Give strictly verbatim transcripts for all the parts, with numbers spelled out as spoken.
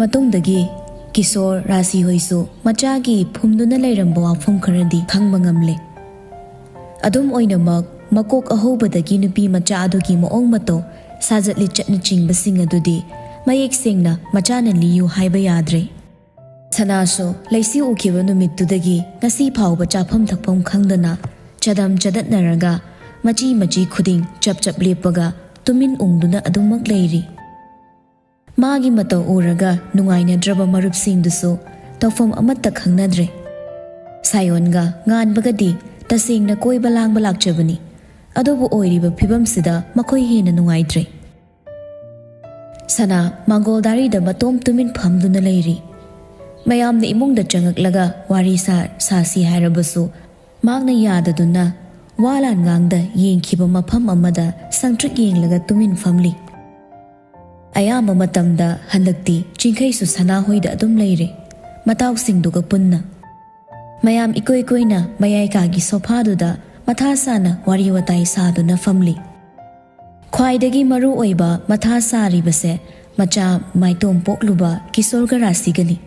ꯃꯇꯨꯡꯗꯒꯤ ꯀꯤꯁꯣꯔ, ꯔꯥꯁꯤ ꯍꯣꯏꯁꯨ ꯃꯆꯥꯒꯤ ꯐꯨꯝꯗꯨꯅ ꯂꯩꯔꯝꯕ ꯋꯥꯐꯝ ꯈꯔꯗꯤ ꯈꯪꯕ ꯉꯝꯂꯦ꯫ ꯑꯗꯨꯝ ꯑꯣꯏꯅꯃꯛ, ꯃꯀꯣꯛ ꯑꯍꯧꯕꯗꯒꯤ ꯅꯨꯄꯤ ꯃꯆꯥ ꯑꯗꯨꯒꯤ ꯃꯑꯣꯡ ꯃꯇꯧ, ꯁꯥꯖꯠ ꯂꯤꯆꯠꯅꯆꯤꯡꯕꯁꯤꯡ ꯑꯗꯨꯗꯤ ꯃꯌꯦꯛ ꯁꯦꯡꯅ ꯃꯆꯥꯅ ꯂꯤꯌꯨ ꯍꯥꯏꯕ ꯌꯥꯗ꯭ꯔꯦ꯫ ꯁꯅꯥꯁꯨ ꯂꯩꯁꯤ ꯎꯈꯤꯕ ꯅꯨꯃꯤꯠꯇꯨꯗꯒꯤ ꯉꯁꯤ ꯐꯥꯎꯕ ꯆꯥꯐꯝ ꯊꯛꯐꯝ ꯈꯪꯗꯅ ꯆꯗꯝ ꯆꯗꯠꯅꯔꯒ ꯃꯆꯤ ꯃꯆꯤ ꯈꯨꯗꯤꯡ ꯆꯞ ꯆꯞ ꯂꯦꯞꯄꯒ ꯇꯨꯃꯤꯟ ꯎꯪꯗꯨꯅ ꯑꯗꯨꯃꯛ ꯂꯩꯔꯤ꯫ ꯃꯥꯒꯤ ꯃꯇꯧ ꯎꯔꯒ ꯅꯨꯡꯉꯥꯏꯅꯗ꯭ꯔꯕ ꯃꯔꯨꯞꯁꯤꯡꯗꯨꯁꯨ ꯇꯧꯐꯝ ꯑꯃꯠꯇ ꯈꯪꯅꯗ꯭ꯔꯦ꯫ ꯁꯥꯌꯣꯟꯒ ꯉꯥꯟꯕꯒꯗꯤ ꯇꯁꯦꯡꯅ ꯀꯣꯏꯕ ꯂꯥꯡꯕ ꯂꯥꯛꯆꯕꯅꯤ꯫ ꯑꯗꯨꯕꯨ ꯑꯣꯏꯔꯤꯕ ꯐꯤꯕꯝꯁꯤꯗ ꯃꯈꯣꯏ ꯍꯦꯟꯅ ꯅꯨꯡꯉꯥꯏꯇ꯭ꯔꯦ꯫ ꯁꯅꯥ ꯃꯥꯡꯒꯣꯜ ꯗꯥꯔꯤꯗ ꯃꯇꯣꯝ ꯇꯨꯃꯤꯟ ꯐꯝꯗꯨꯅ ꯂꯩꯔꯤ꯫ ꯃꯌꯥꯝꯅ ꯏꯃꯨꯡꯗ ꯆꯪꯉꯛꯂꯒ ꯋꯥꯔꯤ ꯁꯥ-, ꯁꯥꯁꯤ ꯍꯥꯏꯔꯕꯁꯨ ꯃꯍꯥꯛꯅ ꯌꯥꯗꯗꯨꯅ ꯋꯥ ꯂꯥꯟ ꯉꯥꯡꯗ ꯌꯦꯡꯈꯤꯕ ꯃꯐꯝ ꯑꯃꯗ ꯁꯪꯇ꯭ꯔꯤꯛ ꯌꯦꯡꯂꯒ ꯇꯨꯃꯤꯟ ꯐꯝꯂꯤ꯫ ꯑꯌꯥꯝꯕ ꯃꯇꯝꯗ ꯍꯟꯗꯛꯇꯤ ꯆꯤꯡꯈꯩꯁꯨ ꯁꯅꯥ ꯍꯣꯏꯗ ꯑꯗꯨꯝ ꯂꯩꯔꯦ, ꯃꯇꯥꯎꯁꯤꯡꯗꯨꯒ ꯄꯨꯟꯅ꯫ ꯃꯌꯥꯝ ꯏꯀꯣꯏ ꯀꯣꯏꯅ ꯃꯌꯥꯏ ꯀꯥꯒꯤ ꯁꯣꯐꯥꯗꯨꯗ ꯃꯊꯥ ꯁꯥꯅ ꯋꯥꯔꯤ ꯋꯥꯇꯥꯏ ꯁꯥꯗꯨꯅ ꯐꯝꯂꯤ꯫ ꯈ꯭ꯋꯥꯏꯗꯒꯤ ꯃꯔꯨ ꯑꯣꯏꯕ ꯃꯊꯥ ꯁꯥꯔꯤꯕꯁꯦ ꯃꯆꯥ ꯃꯥꯏꯇꯣꯝ ꯄꯣꯛꯂꯨꯕ ꯀꯤꯁꯣꯔꯒ ꯔꯥꯁꯤꯒꯅꯤ꯫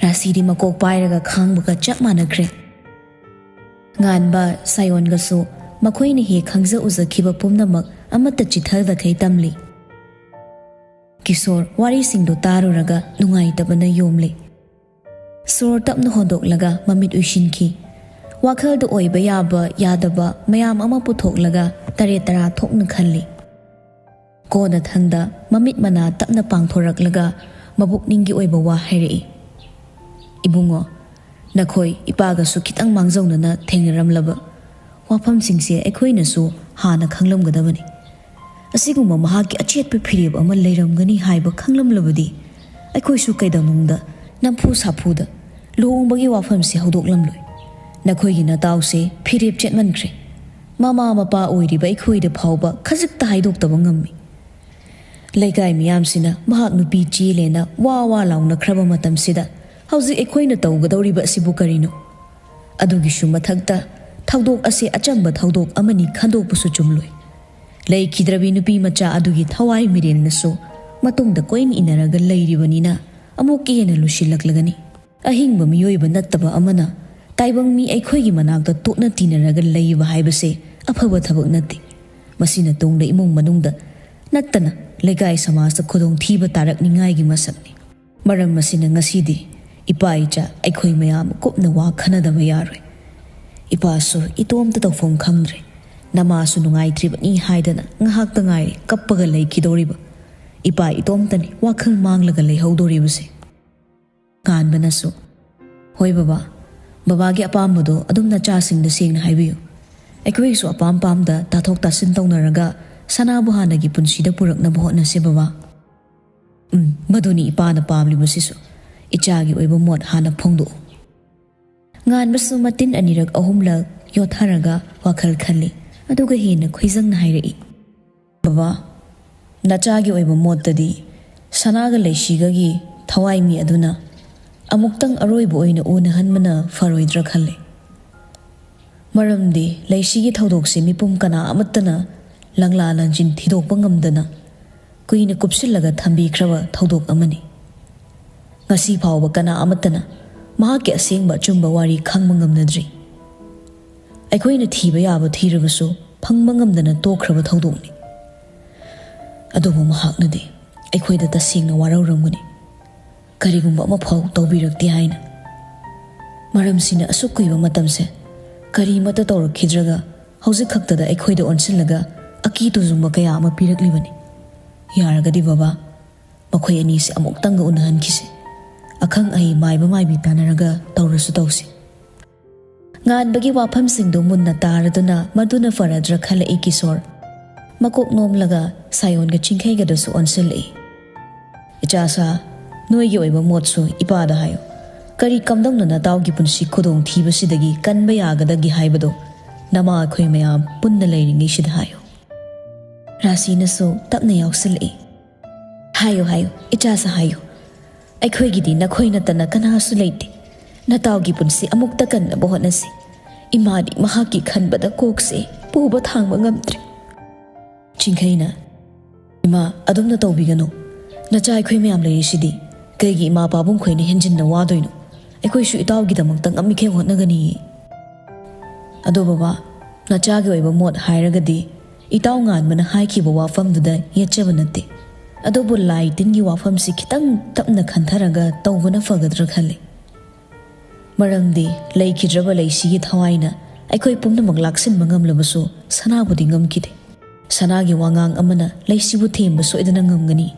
ꯔꯥꯁꯤꯗꯤ ꯃꯀꯣꯛ ꯄꯥꯏꯔꯒ ꯈꯥꯡꯕꯒ ꯆꯞ ꯃꯥꯟꯅꯈ꯭ꯔꯦ꯫ ꯉꯥꯟꯕ, ꯁꯥꯌꯣꯟꯒꯁꯨ ꯃꯈꯣꯏꯅ ꯍꯦꯛ ꯈꯪꯖ ꯎꯖꯈꯤꯕ ꯄꯨꯝꯅꯃꯛ ꯑꯃꯠꯇ ꯆꯤꯊꯕꯈꯩ ꯇꯝꯂꯤ꯫ ꯀꯤꯁꯣꯔ ꯋꯥꯔꯤꯁꯤꯡꯗꯨ ꯇꯥꯔꯨꯔꯒ ꯅꯨꯡꯉꯥꯏꯇꯕꯅ ꯌꯣꯝꯂꯦ꯫ ꯁꯣꯔ ꯇꯞꯅ ꯍꯣꯟꯗꯣꯛꯂꯒ ꯃꯃꯤꯠ ꯎꯏꯁꯤꯟꯈꯤ꯫ ꯋꯥꯈꯜꯗ ꯑꯣꯏꯕ ꯌꯥꯕ ꯌꯥꯗꯕ ꯃꯌꯥꯝ ꯑꯃ ꯄꯨꯊꯣꯛꯂꯒ ꯇꯔꯦꯠ ꯇꯔꯥ ꯊꯣꯛꯅ ꯈꯜꯂꯤ꯫ ꯀꯣꯟꯅꯊꯪꯗ ꯃꯃꯤꯠ ꯃꯅꯥ ꯇꯞꯅ ꯄꯥꯡꯊꯣꯔꯛꯂꯒ ꯃꯕꯨꯛꯅꯤꯡꯒꯤ ꯑꯣꯏꯕ ꯋꯥ ꯍꯥꯏꯔꯛꯏ꯫ "ꯏꯕꯨꯡꯉꯣ, ꯅꯈꯣꯏ ꯏꯄꯥꯒꯁꯨ ꯈꯤꯇꯪ ꯃꯥꯡꯖꯧꯅꯅ ꯊꯦꯡꯅꯔꯝꯂꯕ ꯋꯥꯐꯝꯁꯤꯡꯁꯦ ꯑꯩꯈꯣꯏꯅꯁꯨ ꯍꯥꯟꯅ ꯈꯪꯂꯝꯒꯗꯕꯅꯤ꯫ ꯑꯁꯤꯒꯨꯝꯕ ꯃꯍꯥꯛꯀꯤ ꯑꯆꯦꯠꯄ ꯐꯤꯔꯦꯞ ꯑꯃ ꯂꯩꯔꯝꯒꯅꯤ ꯍꯥꯏꯕ ꯈꯪꯂꯝꯂꯕꯗꯤ ꯑꯩꯈꯣꯏꯁꯨ ꯀꯩꯗꯧꯅꯨꯡꯗ ꯅꯝꯐꯨ ꯁꯥꯐꯨꯗ ꯂꯨꯍꯣꯡꯕꯒꯤ ꯋꯥꯐꯝꯁꯦ ꯍꯧꯗꯣꯛꯂꯝꯂꯣꯏ꯫ ꯅꯈꯣꯏꯒꯤ ꯅꯇꯥꯎꯁꯦ ꯐꯤꯔꯦꯞ ꯆꯦꯠꯃꯟꯈ꯭ꯔꯦ꯫ ꯃꯃꯥ ꯃꯄꯥ ꯑꯣꯏꯔꯤꯕ ꯑꯩꯈꯣꯏꯗ ꯐꯥꯎꯕ ꯈꯖꯤꯛꯇ ꯍꯥꯏꯗꯣꯛꯇꯕ ꯉꯝꯃꯤ꯫ ꯂꯩꯀꯥꯏ ꯃꯤꯌꯥꯝꯁꯤꯅ ꯃꯍꯥꯛ ꯅꯨꯄꯤ ꯆꯦꯜꯂꯦꯅ ꯋꯥ ꯋꯥ ꯂꯥꯎꯅꯈ꯭ꯔꯕ ꯃꯇꯝꯁꯤꯗ ꯍꯧꯖꯤꯛ ꯑꯩꯈꯣꯏꯅ ꯇꯧꯒꯗꯧꯔꯤꯕ ꯑꯁꯤꯕꯨ ꯀꯔꯤꯅꯣ? ꯑꯗꯨꯒꯤꯁꯨ ꯃꯊꯛꯇ ꯊꯧꯗꯣꯛ ꯑꯁꯤ ꯑꯆꯝꯕ ꯊꯧꯗꯣꯛ ꯑꯃꯅꯤ ꯈꯟꯗꯣꯛꯄꯁꯨ ꯆꯨꯝꯂꯣꯏ꯫ ꯂꯩꯈꯤꯗ꯭ꯔꯕꯤ ꯅꯨꯄꯤ ꯃꯆꯥ ꯑꯗꯨꯒꯤ ꯊꯋꯥꯏ ꯃꯤꯔꯦꯜꯅꯁꯨ ꯃꯇꯨꯡꯗ ꯀꯣꯏꯅ ꯏꯟꯅꯔꯒ ꯂꯩꯔꯤꯕꯅꯤꯅ ꯑꯃꯨꯛꯀ ꯍꯦꯟꯅ ꯂꯨꯁꯤꯜꯂꯛꯂꯒꯅꯤ꯫ ꯑꯍꯤꯡꯕ ꯃꯤꯑꯣꯏꯕ ꯅꯠꯇꯕ ꯑꯃꯅ ꯇꯥꯏꯕꯪ ꯃꯤ ꯑꯩꯈꯣꯏꯒꯤ ꯃꯅꯥꯛꯇ ꯇꯣꯠꯅ ꯇꯤꯟꯅꯔꯒ ꯂꯩꯕ ꯍꯥꯏꯕꯁꯦ ꯑꯐꯕ ꯊꯕꯛ ꯅꯠꯇꯦ꯫ ꯃꯁꯤꯅ ꯇꯨꯡꯗ ꯏꯃꯨꯡ ꯃꯅꯨꯡꯗ ꯅꯠꯇꯅ ꯂꯩꯀꯥꯏ ꯁꯃꯥꯖꯇ ꯈꯨꯗꯣꯡꯊꯤꯕ ꯇꯥꯔꯛꯅꯤꯡꯉꯥꯏꯒꯤ ꯃꯁꯛꯅꯤ꯫ ꯃꯔꯝ ꯑꯁꯤꯅ ꯉꯁꯤꯗꯤ ꯏꯄꯥ ꯏꯆꯥ ꯑꯩꯈꯣꯏ ꯃꯌꯥꯝ ꯀꯨꯞꯅ ꯋꯥ ꯈꯟꯅꯗꯕ ꯌꯥꯔꯣꯏ꯫ ꯏꯄꯥꯁꯨ ꯏꯇꯣꯝꯇ ꯇꯧꯐꯝ ꯈꯪꯗ꯭ꯔꯦ꯫ ꯅꯃꯥꯁꯨ ꯅꯨꯡꯉꯥꯏꯇ꯭ꯔꯤꯕꯅꯤ ꯍꯥꯏꯗꯅ ꯉꯥꯏꯍꯥꯛꯇ ꯉꯥꯏꯔꯦ ꯀꯞꯄꯒ ꯂꯩꯈꯤꯗꯧꯔꯤꯕ꯫ ꯏꯄꯥ ꯏꯇꯣꯝꯇꯅꯤ ꯋꯥꯈꯜ ꯃꯥꯡꯂꯒ ꯂꯩꯍꯧꯗꯣꯔꯤꯕꯁꯦ꯫ ꯉꯥꯟꯕꯅꯁꯨ, "ꯍꯣꯏ ꯕꯕꯥ, ꯕꯕꯥꯒꯤ ꯑꯄꯥꯝꯕꯗꯣ ꯑꯗꯨꯝ ꯅꯆꯥꯁꯤꯡꯗ ꯁꯦꯡꯅ ꯍꯥꯏꯕꯤꯌꯨ꯫ ꯑꯩꯈꯣꯏꯒꯤꯁꯨ ꯑꯄꯥꯝ ꯄꯥꯝꯗ ꯇꯥꯊꯣꯛ ꯇꯥꯁꯤꯟ ꯇꯧꯅꯔꯒ ꯁꯅꯥꯕꯨ ꯍꯥꯟꯅꯒꯤ ꯄꯨꯟꯁꯤꯗ ꯄꯨꯔꯛꯅꯕ ꯍꯣꯠꯅꯁꯦ ꯕꯕꯥ꯫" "ꯎꯝ, ꯃꯗꯨꯅꯤ ꯏꯄꯥꯅ ꯄꯥꯝꯂꯤꯕꯁꯤꯁꯨ꯫ ꯏꯆꯥꯒꯤ ꯑꯣꯏꯕ ꯃꯣꯠ ꯍꯥꯟꯅ ꯐꯣꯡꯗꯣꯛꯎ꯫" ꯉꯥꯟꯕꯁꯨ ꯃꯇꯤꯟ ꯑꯅꯤꯔꯛ ꯑꯍꯨꯝꯂꯛ ꯌꯣꯠꯊꯔꯒ ꯋꯥꯈꯜ ꯈꯜꯂꯤ꯫ ꯑꯗꯨꯒ ꯍꯦꯟꯅ ꯈꯣꯏꯖꯪꯅ ꯍꯥꯏꯔꯛꯏ, "ꯕꯕꯥ, ꯅꯆꯥꯒꯤ ꯑꯣꯏꯕ ꯃꯣꯠꯇꯗꯤ ꯁꯅꯥꯒ ꯂꯩꯁꯤꯒꯒꯤ ꯊꯋꯥꯏ ꯃꯤ ꯑꯗꯨꯅ ꯑꯃꯨꯛꯇꯪ ꯑꯔꯣꯏꯕ ꯑꯣꯏꯅ ꯎꯅꯍꯟꯕꯅ ꯐꯔꯣꯏꯗ꯭ꯔꯥ ꯈꯜꯂꯤ꯫ ꯃꯔꯝꯗꯤ ꯂꯩꯁꯤꯒꯤ ꯊꯧꯗꯣꯛꯁꯤ ꯃꯤꯄꯨꯝ ꯀꯅꯥ ꯑꯃꯠꯇꯅ ꯂꯪꯂꯥ ꯂꯪꯖꯤꯟ ꯊꯤꯗꯣꯛꯄ ꯉꯝꯗꯅ ꯀꯨꯏꯅ ꯀꯨꯞꯁꯤꯜꯂꯒ ꯊꯝꯕꯤꯈ꯭ꯔꯕ ꯊꯧꯗꯣꯛ ꯑꯃꯅꯤ꯫ ꯉꯁꯤ ꯐꯥꯎꯕ ꯀꯅꯥ ꯑꯃꯠꯇꯅ ꯃꯍꯥꯛꯀꯤ ꯑꯁꯦꯡꯕ ꯑꯆꯨꯝꯕ ꯋꯥꯔꯤ ꯈꯪꯕ ꯉꯝꯅꯗ꯭ꯔꯤ꯫ ꯑꯩꯈꯣꯏꯅ ꯊꯤꯕ ꯌꯥꯕ ꯊꯤꯔꯕꯁꯨ ꯐꯪꯕ ꯉꯝꯗꯅ ꯇꯣꯛꯈ꯭ꯔꯕ ꯊꯧꯗꯣꯛꯅꯤ꯫ ꯑꯗꯨꯕꯨ ꯃꯍꯥꯛꯅꯗꯤ ꯑꯩꯈꯣꯏꯗ ꯇꯁꯦꯡꯅ ꯋꯥꯔꯧꯔꯝꯒꯅꯤ, ꯀꯔꯤꯒꯨꯝꯕ ꯑꯃꯐꯥꯎ ꯇꯧꯕꯤꯔꯛꯇꯦ ꯍꯥꯏꯅ꯫ ꯃꯔꯝꯁꯤꯅ ꯑꯁꯨꯛ ꯀꯨꯏꯕ ꯃꯇꯝꯁꯦ ꯀꯔꯤꯃꯠꯇ ꯇꯧꯔꯛꯈꯤꯗ꯭ꯔꯒ ꯍꯧꯖꯤꯛ ꯈꯛꯇꯗ ꯑꯩꯈꯣꯏꯗ ꯑꯣꯟꯁꯤꯜꯂꯒ ꯑꯀꯤ ꯇꯨꯖꯨꯡꯕ ꯀꯌꯥ ꯑꯃ ꯄꯤꯔꯛꯂꯤꯕꯅꯤ꯫ ꯌꯥꯔꯒꯗꯤ ꯕꯕꯥ, ꯃꯈꯣꯏ ꯑꯅꯤꯁꯤ ꯑꯃꯨꯛꯇꯪꯒ ꯎꯅꯍꯟꯈꯤꯁꯤ꯫ ꯑꯈꯪ ꯑꯍꯩ ꯃꯥꯏꯕ ꯃꯥꯏꯕꯤ ꯇꯥꯟꯅꯔꯒ ꯇꯧꯔꯁꯨ ꯇꯧꯁꯤ꯫" ꯉꯥꯟꯕꯒꯤ ꯋꯥꯐꯝꯁꯤꯡꯗꯨ ꯃꯨꯟꯅ ꯇꯥꯔꯗꯨꯅ ꯃꯗꯨꯅ ꯐꯔꯗ꯭ꯔꯥ ꯈꯜꯂꯛꯏ ꯀꯤꯁꯣꯔ꯫ ꯃꯀꯣꯛ ꯅꯣꯝꯂꯒ ꯁꯥꯌꯣꯟꯒ ꯆꯤꯡꯈꯩꯒꯗꯁꯨ ꯑꯣꯟꯁꯤꯜꯂꯛꯏ꯫ "ꯏꯆꯥꯁꯥ, ꯅꯣꯏꯒꯤ ꯑꯣꯏꯕ ꯃꯣꯠꯁꯨ ꯏꯄꯥꯗ ꯍꯥꯏꯌꯨ꯫ ꯀꯔꯤ ꯀꯝꯗꯧꯅ ꯅꯇꯥꯎꯒꯤ ꯄꯨꯟꯁꯤ ꯈꯨꯗꯣꯡ ꯊꯤꯕꯁꯤꯗꯒꯤ ꯀꯟꯕ ꯌꯥꯒꯗꯒꯦ ꯍꯥꯏꯕꯗꯣ ꯅꯃꯥ ꯑꯩꯈꯣꯏ ꯃꯌꯥꯝ ꯄꯨꯟꯅ ꯂꯩꯔꯤꯉꯩꯁꯤꯗ ꯍꯥꯏꯌꯨ꯫" ꯔꯥꯁꯤꯅꯁꯨ ꯇꯞꯅ ꯌꯥꯎꯁꯤꯜꯂꯛꯏ꯫ "ꯍꯥꯏꯌꯨ, ꯍꯥꯏꯌꯨ, ꯏꯆꯥꯁꯥ ꯍꯥꯏꯌꯨ꯫ ꯑꯩꯈꯣꯏꯒꯤꯗꯤ ꯅꯈꯣꯏ ꯅꯠꯇꯅ ꯀꯅꯥꯁꯨ ꯂꯩꯇꯦ꯫ ꯅꯇꯥꯎꯒꯤ ꯄꯨꯟꯁꯤ ꯑꯃꯨꯛꯇ ꯀꯟꯅꯕ ꯍꯣꯠꯅꯁꯤ꯫ ꯏꯃꯥꯗꯤ ꯃꯍꯥꯛꯀꯤ ꯈꯟꯕꯗ ꯀꯣꯛꯁꯦ ꯄꯨꯕ ꯊꯥꯡꯕ ꯉꯝꯗ꯭ꯔꯦ꯫" ꯆꯤꯡꯈꯩꯅ, "ꯏꯃꯥ, ꯑꯗꯨꯝꯅ ꯇꯧꯕꯤꯒꯅꯨ꯫ "ꯅꯆꯥ ꯑꯩꯈꯣꯏ ꯃꯌꯥꯝ ꯂꯩꯔꯤꯁꯤꯗ ꯀꯩꯒꯤ ꯏꯃꯥ ꯄꯥꯕꯨꯡ ꯈꯣꯏꯅ ꯍꯦꯟꯖꯤꯟꯅ ꯋꯥꯗꯣꯏꯅꯣ? ꯑꯩꯈꯣꯏꯁꯨ ꯏꯇꯥꯎꯒꯤꯗꯃꯛꯇ ꯉꯝꯃꯤꯈꯩ ꯍꯣꯠꯅꯒꯅꯤꯌꯦ꯫" "ꯑꯗꯣ ꯕꯕꯥ, ꯅꯆꯥꯒꯤ ꯑꯣꯏꯕ ꯃꯣꯠ ꯍꯥꯏꯔꯒꯗꯤ ꯏꯇꯥꯎ ꯉꯥꯟꯕꯅ ꯍꯥꯏꯈꯤꯕ ꯋꯥꯐꯝꯗꯨꯗ ꯌꯦꯠꯆꯕ ꯅꯠꯇꯦ꯫ ꯑꯗꯨꯕꯨ ꯂꯥꯏ ꯇꯤꯟꯒꯤ ꯋꯥꯐꯝꯁꯤ ꯈꯤꯇꯪ ꯇꯞꯅ ꯈꯟꯊꯔꯒ ꯇꯧꯕꯅ ꯐꯒꯗ꯭ꯔꯥ ꯈꯜꯂꯤ꯫ ꯃꯔꯝꯗꯤ ꯂꯩꯈꯤꯗ꯭ꯔꯕ ꯂꯩꯁꯤꯒꯤ ꯊꯋꯥꯏꯅ ꯑꯩꯈꯣꯏ ꯄꯨꯝꯅꯃꯛ ꯂꯥꯛꯁꯤꯟꯕ ꯉꯝꯂꯕꯁꯨ ꯁꯅꯥꯕꯨꯗꯤ ꯉꯝꯈꯤꯗꯦ꯫ ꯁꯅꯥꯒꯤ ꯋꯥꯉꯥꯡ ꯑꯃꯅ ꯂꯩꯁꯤꯕꯨ ꯊꯦꯝꯕ ꯁꯣꯏꯗꯅ ꯉꯝꯒꯅꯤ꯫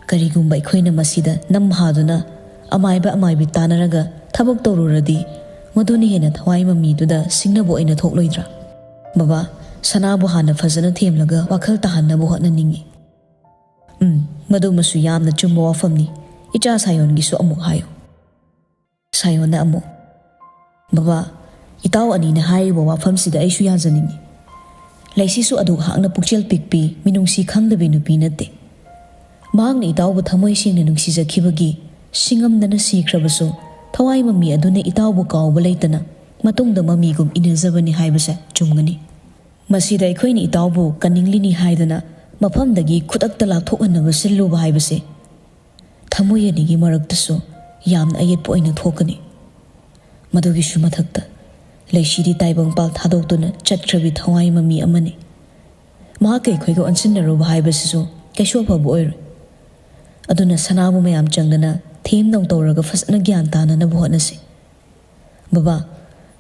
ꯀꯔꯤꯒꯨꯝꯕ ꯑꯩꯈꯣꯏꯅ ꯃꯁꯤꯗ ꯅꯝ ꯍꯥꯗꯨꯅ ꯑꯃꯥꯏꯕ ꯑꯃꯥꯏꯕꯤ ꯇꯥꯟꯅꯔꯒ ꯊꯕꯛ ꯇꯧꯔꯨꯔꯗꯤ ꯃꯗꯨꯅ ꯍꯦꯟꯅ ꯊꯋꯥꯏ ꯃꯃꯤꯗꯨꯗ ꯁꯤꯡꯅꯕ ꯑꯣꯏꯅ ꯊꯣꯛꯂꯣꯏꯗ꯭ꯔꯥ? ꯕꯕꯥ, ꯁꯅꯥꯕꯨ ꯍꯥꯟꯅ ꯐꯖꯅ ꯊꯦꯝꯂꯒ ꯋꯥꯈꯜ ꯇꯥꯍꯟꯅꯕ ꯍꯣꯠꯅꯅꯤꯡꯏ꯫" "ꯎꯝ, ꯃꯗꯨꯃꯁꯨ ꯌꯥꯝꯅ ꯆꯨꯝꯕ ꯋꯥꯐꯝꯅꯤ꯫ ꯏꯆꯥ ꯁꯥꯌꯣꯟꯒꯤꯁꯨ ꯑꯃꯨꯛ ꯍꯥꯏꯌꯨ꯫" ꯁꯥꯌꯣꯟꯅ ꯑꯃꯨꯛ, "ꯕꯕꯥ, ꯏꯇꯥꯎ ꯑꯅꯤꯅ ꯍꯥꯏꯔꯤꯕ ꯋꯥꯐꯝꯁꯤꯗ ꯑꯩꯁꯨ ꯌꯥꯖꯅꯤꯡꯏ꯫ ꯂꯩꯁꯤꯁꯨ ꯑꯗꯨꯛ ꯍꯥꯛꯅ ꯄꯨꯛꯆꯦꯜ ꯄꯤꯛꯄꯤ, ꯃꯤꯅꯨꯡꯁꯤ ꯈꯪꯗꯕꯤ ꯅꯨꯄꯤ ꯅꯠꯇꯦ꯫ ꯃꯍꯥꯛꯅ ꯏꯇꯥꯎꯕꯨ ꯊꯃꯣꯏ ꯁꯦꯡꯅ ꯅꯨꯡꯁꯤꯖꯈꯤꯕꯒꯤ ꯁꯤꯡꯉꯝꯗꯅ ꯁꯤꯈ꯭ꯔꯕꯁꯨ ꯊꯋꯥꯏ ꯃꯃꯤ ꯑꯗꯨꯅ ꯏꯇꯥꯎꯕꯨ ꯀꯥꯎꯕ ꯂꯩꯇꯅ ꯃꯇꯨꯡꯗ ꯃꯃꯤꯒꯨꯝ ꯏꯟꯅꯖꯕꯅꯤ ꯍꯥꯏꯕꯁꯦ ꯆꯨꯝꯒꯅꯤ꯫ ꯃꯁꯤꯗ ꯑꯩꯈꯣꯏꯅ ꯏꯇꯥꯎꯕꯨ ꯀꯟꯅꯤꯡꯂꯤꯅꯤ ꯍꯥꯏꯗꯅ ꯃꯐꯝꯗꯒꯤ ꯈꯨꯗꯛꯇ ꯂꯥꯞꯊꯣꯛꯍꯟꯅꯕ ꯁꯤꯜꯂꯨꯕ ꯍꯥꯏꯕꯁꯦ ꯊꯃꯣꯏ ꯑꯅꯤꯒꯤ ꯃꯔꯛꯇꯁꯨ ꯌꯥꯝꯅ ꯑꯌꯦꯠꯄ ꯑꯣꯏꯅ ꯊꯣꯛꯀꯅꯤ꯫ ꯃꯗꯨꯒꯤꯁꯨ ꯃꯊꯛꯇ ꯂꯩꯁꯤꯗꯤ ꯇꯥꯏꯕꯪꯄꯥꯜ ꯊꯥꯗꯣꯛꯇꯨꯅ ꯆꯠꯈ꯭ꯔꯕꯤ ꯊꯋꯥꯏ ꯃꯃꯤ ꯑꯃꯅꯤ꯫ ꯃꯍꯥꯛꯀ ꯑꯩꯈꯣꯏꯒ ꯑꯣꯟꯁꯤꯟꯅꯔꯨꯕ ꯍꯥꯏꯕꯁꯤꯁꯨ ꯀꯩꯁꯨ ꯑꯐꯕ ꯑꯣꯏꯔꯣꯏ꯫ ꯑꯗꯨꯅ ꯁꯅꯥꯕꯨ ꯃꯌꯥꯝ ꯆꯪꯗꯅ ꯊꯦꯝ ꯅꯧ ꯇꯧꯔꯒ ꯐꯖꯅ ꯒ꯭ꯌꯥꯟ ꯇꯥꯅꯅꯕ ꯍꯣꯠꯅꯁꯤ꯫ ꯕꯕꯥ,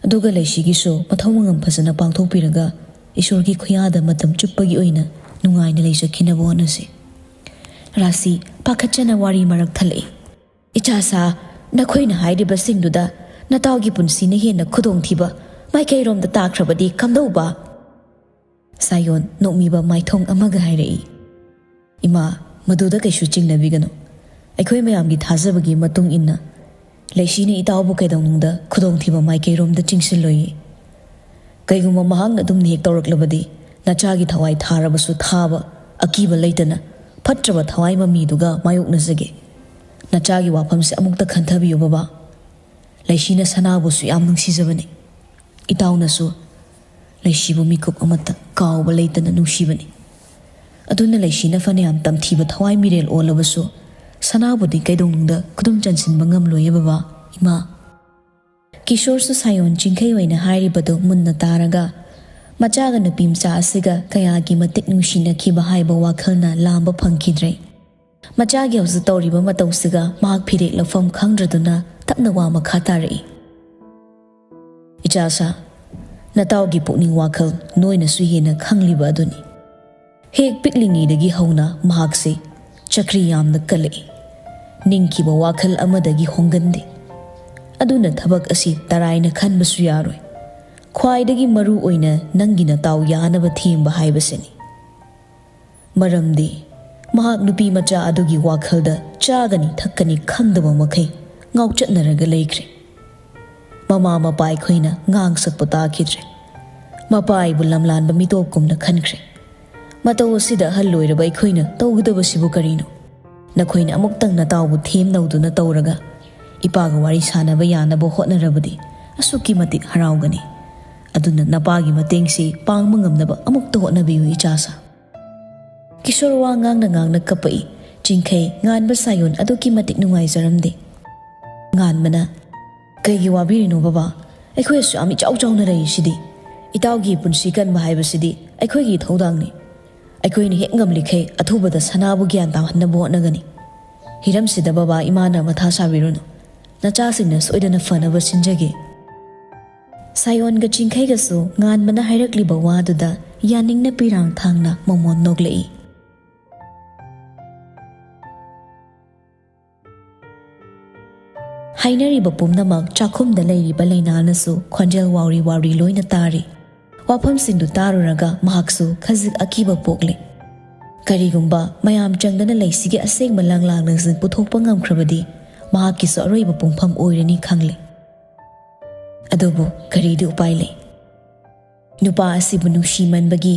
ꯑꯗꯨꯒ ꯂꯩꯁꯤꯒꯤꯁꯨ ꯃꯊꯧ ꯃꯉꯝ ꯐꯖꯅ ꯄꯥꯡꯊꯣꯛꯄꯤꯔꯒ ꯏꯁꯣꯔꯒꯤ ꯈꯨꯌꯥꯗ ꯃꯇꯝ ꯆꯨꯞꯄꯒꯤ ꯑꯣꯏꯅ ꯅꯨꯡꯉꯥꯏꯅ ꯂꯩꯖꯈꯤꯅꯕ ꯍꯣꯠꯅꯁꯤ꯫" ꯔꯥꯁꯤ ꯄꯥꯈꯠꯆꯅ ꯋꯥꯔꯤ ꯃꯔꯛ ꯊꯠꯂꯛꯏ꯫ "ꯏꯆꯥꯁꯥ, ꯅꯈꯣꯏꯅ ꯍꯥꯏꯔꯤꯕꯁꯤꯡꯗꯨꯗ ꯅꯇꯥꯎꯒꯤ ꯄꯨꯟꯁꯤꯅ ꯍꯦꯟꯅ ꯈꯨꯗꯣꯡꯊꯤꯕ ꯃꯥꯏꯀꯩꯔꯣꯝꯗ ꯇꯥꯈ꯭ꯔꯕꯗꯤ ꯀꯝꯗꯧꯕ?" ꯁꯥꯌꯣꯟ ꯅꯣꯛꯃꯤꯕ ꯃꯥꯏꯊꯣꯡ ꯑꯃꯒ ꯍꯥꯏꯔꯛꯏ꯫ "ꯏꯃꯥ, ꯃꯗꯨꯗ ꯀꯩꯁꯨ ꯆꯤꯡꯅꯕꯤꯒꯅꯨ꯫ ꯑꯩꯈꯣꯏ ꯃꯌꯥꯝꯒꯤ ꯊꯥꯖꯕꯒꯤ ꯃꯇꯨꯡ ꯏꯟꯅ ꯂꯩꯁꯤꯅ ꯏꯇꯥꯎꯕꯨ ꯀꯩꯗꯧꯅꯨꯡꯗ ꯈꯨꯗꯣꯡꯊꯤꯕ ꯃꯥꯏꯀꯩꯔꯣꯝꯗ ꯆꯤꯡꯁꯤꯜꯂꯣꯏꯌꯦ꯫ ꯀꯩꯒꯨꯝꯕ ꯃꯍꯥꯛꯅ ꯑꯗꯨꯝꯅ ꯍꯦꯛ ꯇꯧꯔꯛꯂꯕꯗꯤ ꯅꯆꯥꯒꯤ ꯊꯋꯥꯏ ꯊꯥꯔꯕꯁꯨ ꯊꯥꯕ ꯑꯀꯤꯕ ꯂꯩꯇꯅ ꯐꯠꯇ꯭ꯔꯕ ꯊꯋꯥꯏ ꯃꯃꯤꯗꯨꯒ ꯃꯥꯌꯣꯛꯅꯖꯒꯦ꯫ ꯅꯆꯥꯒꯤ ꯋꯥꯐꯝꯁꯦ ꯑꯃꯨꯛꯇ ꯈꯟꯊꯕꯤꯌꯨ ꯕꯕꯥ꯫ ꯂꯩꯁꯤꯅ ꯁꯅꯥꯕꯨꯁꯨ ꯌꯥꯝ ꯅꯨꯡꯁꯤꯖꯕꯅꯤ꯫ ꯏꯇꯥꯎꯅꯁꯨ ꯂꯩꯁꯤꯕꯨ ꯃꯤꯀꯨꯞ ꯑꯃꯠꯇ ꯀꯥꯎꯕ ꯂꯩꯇꯅ ꯅꯨꯡꯁꯤꯕꯅꯤ꯫ ꯑꯗꯨꯅ ꯂꯩꯁꯤꯅ ꯐꯅꯌꯥꯝ ꯇꯝꯊꯤꯕ ꯊꯋꯥꯏ ꯃꯤꯔꯦꯜ ꯑꯣꯜꯂꯕꯁꯨ, ꯁꯅꯥꯕꯨꯗꯤ ꯀꯩꯗꯧꯅꯨꯡꯗ ꯈꯨꯗꯨꯝ ꯆꯟꯁꯤꯟꯕ ꯉꯝꯂꯣꯏꯌꯦ ꯕꯕꯥ, ꯏꯃꯥ꯫ ꯀꯤꯁꯣꯔꯁꯨ ꯁꯥꯌꯣꯟ ꯆꯤꯡꯈꯩ ꯑꯣꯏꯅ ꯍꯥꯏꯔꯤꯕꯗꯨ ꯃꯨꯟꯅ ꯇꯥꯔꯒ, ꯃꯆꯥꯒ ꯅꯨꯄꯤ ꯃꯆꯥ ꯑꯁꯤꯒ ꯀꯌꯥꯒꯤ ꯃꯇꯤꯛ ꯅꯨꯡꯁꯤꯅꯈꯤꯕ ꯍꯥꯏꯕ ꯋꯥꯈꯜꯅ ꯂꯥꯝꯕ ꯐꯪꯈꯤꯗ꯭ꯔꯦ꯫ ꯃꯆꯥꯒꯤ ꯍꯧꯖꯤꯛ ꯇꯧꯔꯤꯕ ꯃꯇꯧꯁꯤꯒ ꯃꯍꯥꯛ ꯐꯤꯔꯦꯛ ꯂꯧꯐꯝ ꯈꯪꯗ꯭ꯔꯗꯨꯅ ꯇꯞꯅ ꯋꯥ ꯃꯈꯥ ꯇꯥꯔꯛꯏ꯫ "ꯏꯆꯥꯁꯥ, ꯅꯇꯥꯎꯒꯤ ꯄꯨꯛꯅꯤꯡ ꯋꯥꯈꯜ ꯅꯣꯏꯅꯁꯨ ꯍꯦꯟꯅ ꯈꯪꯂꯤꯕ ꯑꯗꯨꯅꯤ꯫ ꯍꯦꯛ ꯄꯤꯛꯂꯤꯉꯩꯗꯒꯤ ꯍꯧꯅ ꯃꯍꯥꯛꯁꯤ ꯆꯀ꯭ꯔꯤ ꯌꯥꯝꯅ ꯀꯜꯂꯛꯏ꯫ ꯅꯤꯡꯈꯤꯕ ꯋꯥꯈꯜ ꯑꯃꯗꯒꯤ ꯍꯣꯡꯒꯟꯗꯦ꯫ ꯑꯗꯨꯅ ꯊꯕꯛ ꯑꯁꯤ ꯇꯔꯥꯏꯅ ꯈꯟꯕꯁꯨ ꯌꯥꯔꯣꯏ꯫ ꯈ꯭ꯋꯥꯏꯗꯒꯤ ꯃꯔꯨ ꯑꯣꯏꯅ ꯅꯪꯒꯤ ꯅꯇꯥꯎ ꯌꯥꯅꯕ ꯊꯦꯝꯕ ꯍꯥꯏꯕꯁꯤꯅꯤ꯫ ꯃꯔꯝꯗꯤ ꯃꯍꯥꯛ ꯅꯨꯄꯤ ꯃꯆꯥ ꯑꯗꯨꯒꯤ ꯋꯥꯈꯜꯗ ꯆꯥꯒꯅꯤ ꯊꯛꯀꯅꯤ ꯈꯪꯗꯕ ꯃꯈꯩ ꯉꯥꯎꯆꯠꯅꯔꯒ ꯂꯩꯈ꯭ꯔꯦ꯫ ꯃꯃꯥ ꯃꯄꯥ ꯑꯩꯈꯣꯏꯅ ꯉꯥꯡ ꯁꯛꯄ ꯇꯥꯈꯤꯗ꯭ꯔꯦ꯫ ꯃꯄꯥ ꯑꯩꯕꯨ ꯂꯝꯂꯥꯟꯕ ꯃꯤꯇꯣꯞꯀꯨꯝꯅ ꯈꯟꯈ꯭ꯔꯦ꯫ ꯃꯇꯧ ꯑꯁꯤꯗ ꯑꯍꯜ ꯑꯣꯏꯔꯕ ꯑꯩꯈꯣꯏꯅ ꯇꯧꯒꯗꯕꯁꯤꯕꯨ ꯀꯔꯤꯅꯣ? ꯅꯈꯣꯏꯅ ꯑꯃꯨꯛꯇꯪ ꯅꯇꯥꯎꯕꯨ ꯊꯦꯝ ꯅꯧꯗꯨꯅ ꯇꯧꯔꯒ ꯏꯄꯥꯒ ꯋꯥꯔꯤ ꯁꯥꯅꯕ ꯌꯥꯅꯕ ꯍꯣꯠꯅꯔꯕꯗꯤ ꯑꯁꯨꯛꯀꯤ ꯃꯇꯤꯛ ꯍꯔꯥꯎꯒꯅꯤ꯫ ꯑꯗꯨꯅ ꯅꯄꯥꯒꯤ ꯃꯇꯦꯡꯁꯤ ꯄꯥꯡꯕ ꯉꯝꯅꯕ ꯑꯃꯨꯛꯇ ꯍꯣꯠꯅꯕꯤꯌꯨ, ꯏꯆꯥꯁꯥ꯫" ꯀꯤꯁꯣꯔ ꯋꯥ ꯉꯥꯡꯅ ꯉꯥꯡꯅ ꯀꯞꯄꯛꯏ꯫ ꯆꯤꯡꯈꯩ, ꯉꯥꯟꯕ, ꯁꯥꯌꯣꯟ ꯑꯗꯨꯛꯀꯤ ꯃꯇꯤꯛ ꯅꯨꯡꯉꯥꯏꯖꯔꯝꯗꯦ꯫ ꯉꯥꯟꯕꯅ, "ꯀꯩꯒꯤ ꯋꯥꯕꯤꯔꯤꯅꯣ ꯕꯕꯥ? ꯑꯩꯈꯣꯏ ꯑꯁꯨꯛ ꯌꯥꯝ ꯏꯆꯥꯎ ꯆꯥꯎꯅ ꯂꯩꯔꯤꯁꯤꯗꯤ꯫ ꯏꯇꯥꯎꯒꯤ ꯄꯨꯟꯁꯤ ꯀꯟꯕ ꯍꯥꯏꯕꯁꯤꯗꯤ ꯑꯩꯈꯣꯏꯒꯤ ꯏꯊꯧꯗꯥꯡꯅꯤ꯫ ꯑꯩꯈꯣꯏꯅ ꯍꯦꯛ ꯉꯝꯂꯤꯈꯩ ꯑꯊꯨꯕꯗ ꯁꯅꯥꯕꯨ ꯒ꯭ꯌꯥꯟ ꯇꯥꯍꯟꯅꯕ ꯍꯣꯠꯅꯒꯅꯤ꯫ ꯍꯤꯔꯝꯁꯤꯗ ꯕꯕꯥ ꯏꯃꯥꯅ ꯃꯊꯥ ꯁꯥꯕꯤꯔꯨꯅꯨ꯫ ꯅꯆꯥꯁꯤꯡꯅ ꯁꯣꯏꯗꯅ ꯐꯅꯕ ꯁꯤꯟꯖꯒꯦ꯫" ꯁꯥꯌꯣꯟꯒ ꯆꯤꯡꯈꯩꯒꯁꯨ ꯉꯥꯟꯕꯅ ꯍꯥꯏꯔꯛꯂꯤꯕ ꯋꯥꯗꯨꯗ ꯌꯥꯅꯤꯡꯅ ꯄꯤꯔꯥꯡ ꯊꯥꯡꯅ ꯃꯣꯃꯣꯟ ꯅꯣꯛꯂꯛꯏ꯫ ꯍꯥꯏꯅꯔꯤꯕ ꯄꯨꯝꯅꯃꯛ ꯆꯥꯛꯈꯨꯝꯗ ꯂꯩꯔꯤꯕ ꯂꯩꯅꯥꯅꯁꯨ ꯈꯣꯟꯖꯦꯜ ꯋꯥꯎꯔꯤ ꯋꯥꯎꯔꯤ ꯂꯣꯏꯅ ꯇꯥꯔꯤ꯫ ꯋꯥꯐꯝꯁꯤꯡꯗꯨ ꯇꯥꯔꯨꯔꯒ ꯃꯍꯥꯛꯁꯨ ꯈꯖꯤꯛ ꯑꯀꯤꯕ ꯄꯣꯛꯂꯦ꯫ ꯀꯔꯤꯒꯨꯝꯕ ꯃꯌꯥꯝ ꯆꯪꯗꯅ ꯂꯩꯁꯤꯒꯤ ꯑꯁꯦꯡꯕ ꯂꯪꯂꯥꯡꯅꯁꯤꯡ ꯄꯨꯊꯣꯛꯄ ꯉꯝꯈ꯭ꯔꯕꯗꯤ ꯃꯍꯥꯛꯀꯤꯁꯨ ꯑꯔꯣꯏꯕ ꯄꯨꯡꯐꯝ ꯑꯣꯏꯔꯅꯤ ꯈꯪꯂꯦ꯫ ꯑꯗꯨꯕꯨ ꯀꯔꯤꯗꯤ ꯎꯄꯥꯏ ꯂꯩ? ꯅꯨꯄꯥ ꯑꯁꯤꯕꯨ ꯅꯨꯡꯁꯤꯃꯟꯕꯒꯤ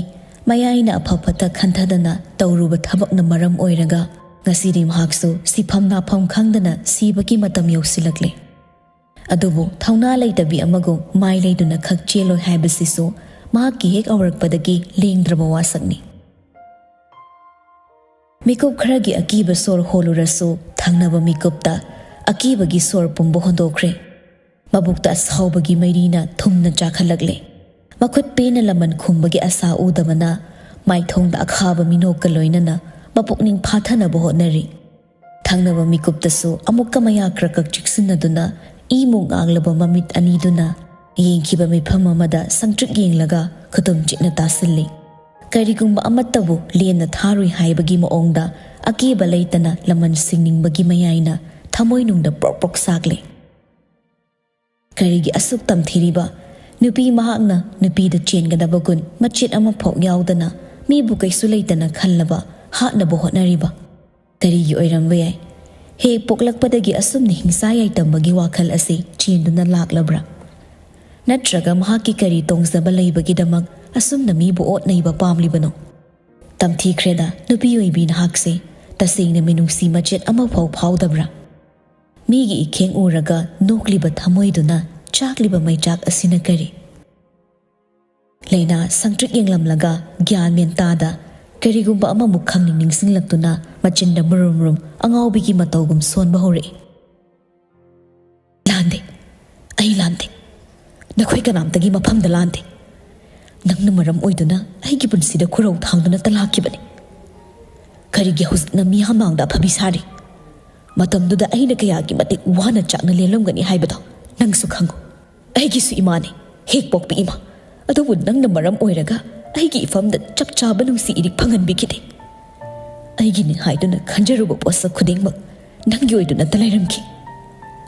ꯃꯌꯥꯏꯅ ꯑꯐ ꯐꯠꯇ ꯈꯟꯊꯗꯅ ꯇꯧꯔꯨꯕ ꯊꯕꯛꯅ ꯃꯔꯝ ꯑꯣꯏꯔꯒ ꯉꯁꯤꯗꯤ ꯃꯍꯥꯛꯁꯨ ꯁꯤꯐꯝ ꯅꯥꯐꯝ ꯈꯪꯗꯅ ꯁꯤꯕꯒꯤ ꯃꯇꯝ ꯌꯧꯁꯤꯜꯂꯛꯂꯦ꯫ ꯑꯗꯨꯕꯨ ꯊꯧꯅꯥ ꯂꯩꯇꯕꯤ ꯑꯃꯒꯨꯝ ꯃꯥꯏ ꯂꯩꯗꯨꯅ ꯈꯛ ꯆꯦꯜꯂꯣꯏ ꯍꯥꯏꯕꯁꯤꯁꯨ ꯃꯍꯥꯛꯀꯤ ꯍꯦꯛ ꯍꯧꯔꯛꯄꯗꯒꯤ ꯂꯦꯡꯗ꯭ꯔꯕ ꯋꯥꯁꯛꯅꯤ꯫ ꯃꯤꯀꯨꯞ ꯈꯔꯒꯤ ꯑꯀꯤꯕ ꯁꯣꯔ ꯍꯣꯜꯂꯨꯔꯁꯨ, ꯊꯪꯅꯕ ꯃꯤꯀꯨꯞꯇ ꯑꯀꯤꯕꯒꯤ ꯁꯣꯔ ꯄꯨꯝꯕ ꯍꯣꯟꯗꯣꯛꯈ꯭ꯔꯦ꯫ ꯃꯕꯨꯛꯇ ꯑꯁꯥꯎꯕꯒꯤ ꯃꯩꯔꯤꯅ ꯊꯨꯝꯅ ꯆꯥꯈꯠꯂꯛꯂꯦ꯫ ꯃꯈꯨꯠ ꯄꯦꯟꯅ ꯂꯃꯟ ꯈꯨꯝꯕꯒꯤ ꯑꯁꯥ ꯎꯗꯕꯅ ꯃꯥꯏꯊꯣꯡꯗ ꯑꯈꯥꯕ ꯃꯤꯅꯣꯛꯀ ꯂꯣꯏꯅꯅ ꯃꯄꯨꯛꯅꯤꯡ ꯐꯥꯊꯅꯕ ꯍꯣꯠꯅꯔꯤ꯫ ꯊꯪꯅꯕ ꯃꯤꯀꯨꯞꯇꯁꯨ ꯑꯃꯨꯛꯀ ꯃꯌꯥ ꯀ꯭ꯔꯛ ꯀ꯭ꯔꯛ ꯆꯤꯛꯁꯤꯟꯅꯗꯨꯅ ꯏ ꯃꯨꯛ ꯉꯥꯡꯂꯕ ꯃꯃꯤꯠ ꯑꯅꯤꯗꯨꯅ ꯌꯦꯡꯈꯤꯕ ꯃꯤꯐꯝ ꯑꯃꯗ ꯁꯪꯇ꯭ꯔꯤꯛ ꯌꯦꯡꯂꯒ ꯈꯨꯇꯨꯝ ꯆꯤꯛꯅ ꯇꯥꯁꯤꯜꯂꯤ꯫ ꯀꯔꯤꯒꯨꯝꯕ ꯑꯃꯠꯇꯕꯨ ꯂꯦꯟꯅ ꯊꯥꯔꯨꯏ ꯍꯥꯏꯕꯒꯤ ꯃꯑꯣꯡꯗ ꯑꯀꯤꯕ ꯂꯩꯇꯅ ꯂꯃꯟ ꯁꯤꯡꯅꯤꯡꯕꯒꯤ ꯃꯌꯥꯏꯅ ꯊꯃꯣꯏꯅꯨꯡꯗ ꯄ꯭ꯔꯣꯛ ꯄ꯭ꯔꯣꯛ ꯁꯥꯛꯂꯦ꯫ ꯀꯔꯤꯒꯤ ꯑꯁꯨꯛ ꯇꯝꯊꯤꯔꯤꯕ? ꯅꯨꯄꯤ ꯃꯍꯥꯛꯅ ꯅꯨꯄꯤꯗ ꯆꯦꯟꯒꯗꯕ ꯒꯨꯟ ꯃꯆꯦꯠ ꯑꯃꯐꯥꯎ ꯌꯥꯎꯗꯅ ꯃꯤꯕꯨ ꯀꯩꯁꯨ ꯂꯩꯇꯅ ꯈꯜꯂꯕ ꯍꯥꯠꯅꯕ ꯍꯣꯠꯅꯔꯤꯕ? ꯀꯔꯤꯒꯤ ꯑꯣꯏꯔꯝꯕ ꯌꯥꯏ? ꯍꯦꯛ ꯄꯣꯛꯂꯛꯄꯗꯒꯤ ꯑꯁꯨꯝꯅ ꯍꯤꯡꯁꯥ ꯌꯥꯏꯇꯝꯕꯒꯤ ꯋꯥꯈꯜ ꯑꯁꯤ ꯆꯦꯟꯗꯨꯅ ꯂꯥꯛꯂꯕ꯭ꯔꯥ? ꯅꯠꯇ꯭ꯔꯒ ꯃꯍꯥꯛꯀꯤ ꯀꯔꯤ ꯇꯣꯡꯖꯕ ꯂꯩꯕꯒꯤꯗꯃꯛ ꯑꯁꯨꯝꯅ ꯃꯤꯕꯨ ꯑꯣꯠ ꯅꯩꯕ ꯄꯥꯝꯂꯤꯕꯅꯣ? ꯇꯝꯊꯤꯈ꯭ꯔꯦꯗ, ꯅꯨꯄꯤ ꯑꯣꯏꯕꯤ ꯅꯍꯥꯛꯁꯦ꯫ ꯇꯁꯦꯡꯅ ꯃꯤꯅꯨꯡꯁꯤ ꯃꯆꯦꯠ ꯑꯃꯐꯥꯎ ꯐꯥꯎꯗꯕ꯭ꯔꯥ? ꯃꯤꯒꯤ ꯏꯈꯦꯡ ꯎꯔꯒ ꯅꯣꯛꯂꯤꯕ ꯊꯃꯣꯏꯗꯨꯅ ꯆꯥꯛꯂꯤꯕ ꯃꯩꯆꯥꯛ ꯑꯁꯤꯅ ꯀꯔꯤ? ꯂꯩꯅꯥ ꯁꯪꯇ꯭ꯔꯤꯛ ꯌꯦꯡꯂꯝꯂꯒ ꯒ꯭ꯌꯥꯟ ꯃꯦꯟ ꯇꯥꯗ ꯀꯔꯤꯒꯨꯝꯕ ꯑꯃꯃꯨꯛ ꯈꯪꯅꯤꯡ ꯅꯤꯡꯁꯤꯡꯂꯛꯇꯨꯅ ꯃꯆꯤꯟꯗ ꯃꯨꯔꯨꯝ ꯃꯨꯔꯨꯝ ꯑꯉꯥꯎꯕꯤꯒꯤ ꯃꯇꯧꯒꯨꯝ ꯁꯣꯟꯕ ꯍꯧꯔꯛꯏ꯫ "ꯂꯥꯟꯗꯦ, ꯑꯩ ꯂꯥꯟꯗꯦ꯫ ꯅꯈꯣꯏ ꯀꯅꯥꯝꯇꯒꯤ ꯃꯐꯝꯗ ꯂꯥꯟꯗꯦ꯫ ꯅꯪꯅ ꯃꯔꯝ ꯑꯣꯏꯗꯨꯅ ꯑꯩꯒꯤ ꯄꯨꯟꯁꯤꯗ ꯈꯨꯔꯧ ꯊꯥꯡꯗꯨꯅꯇ ꯂꯥꯛꯈꯤꯕꯅꯤ꯫ ꯀꯔꯤꯒꯤ ꯍꯧꯖꯤꯛꯅ ꯃꯤꯌꯥꯝ ꯃꯥꯡꯗ ꯑꯐꯕꯤ ꯁꯥꯔꯤ? ꯃꯇꯝꯗꯨꯗ ꯑꯩꯅ ꯀꯌꯥꯒꯤ ꯃꯇꯤꯛ ꯋꯥꯅ ꯆꯥꯛꯅ ꯂꯦꯜꯂꯝꯒꯅꯤ ꯍꯥꯏꯕꯗꯣ ꯅꯪꯁꯨ ꯈꯪꯉꯨ꯫ ꯑꯩꯒꯤꯁꯨ ꯏꯃꯥꯅꯤ, ꯍꯦꯛ ꯄꯣꯛꯄꯤ ꯏꯃꯥ꯫ ꯑꯗꯨꯕꯨ ꯅꯪꯅ ꯃꯔꯝ ꯑꯣꯏꯔꯒ ꯑꯩꯒꯤ ꯏꯐꯝꯗ ꯆꯞ ꯆꯥꯕ ꯅꯨꯡꯁꯤ ꯏꯔꯤꯛ ꯐꯪꯍꯟꯕꯤꯈꯤꯗꯦ꯫ ꯑꯩꯒꯤꯅꯤ ꯍꯥꯏꯗꯨꯅ ꯈꯟꯖꯔꯨꯕ ꯄꯣꯠꯁꯛ ꯈꯨꯗꯤꯡꯃꯛ ꯅꯪꯒꯤ ꯑꯣꯏꯗꯨꯅꯇ ꯂꯩꯔꯝꯈꯤ꯫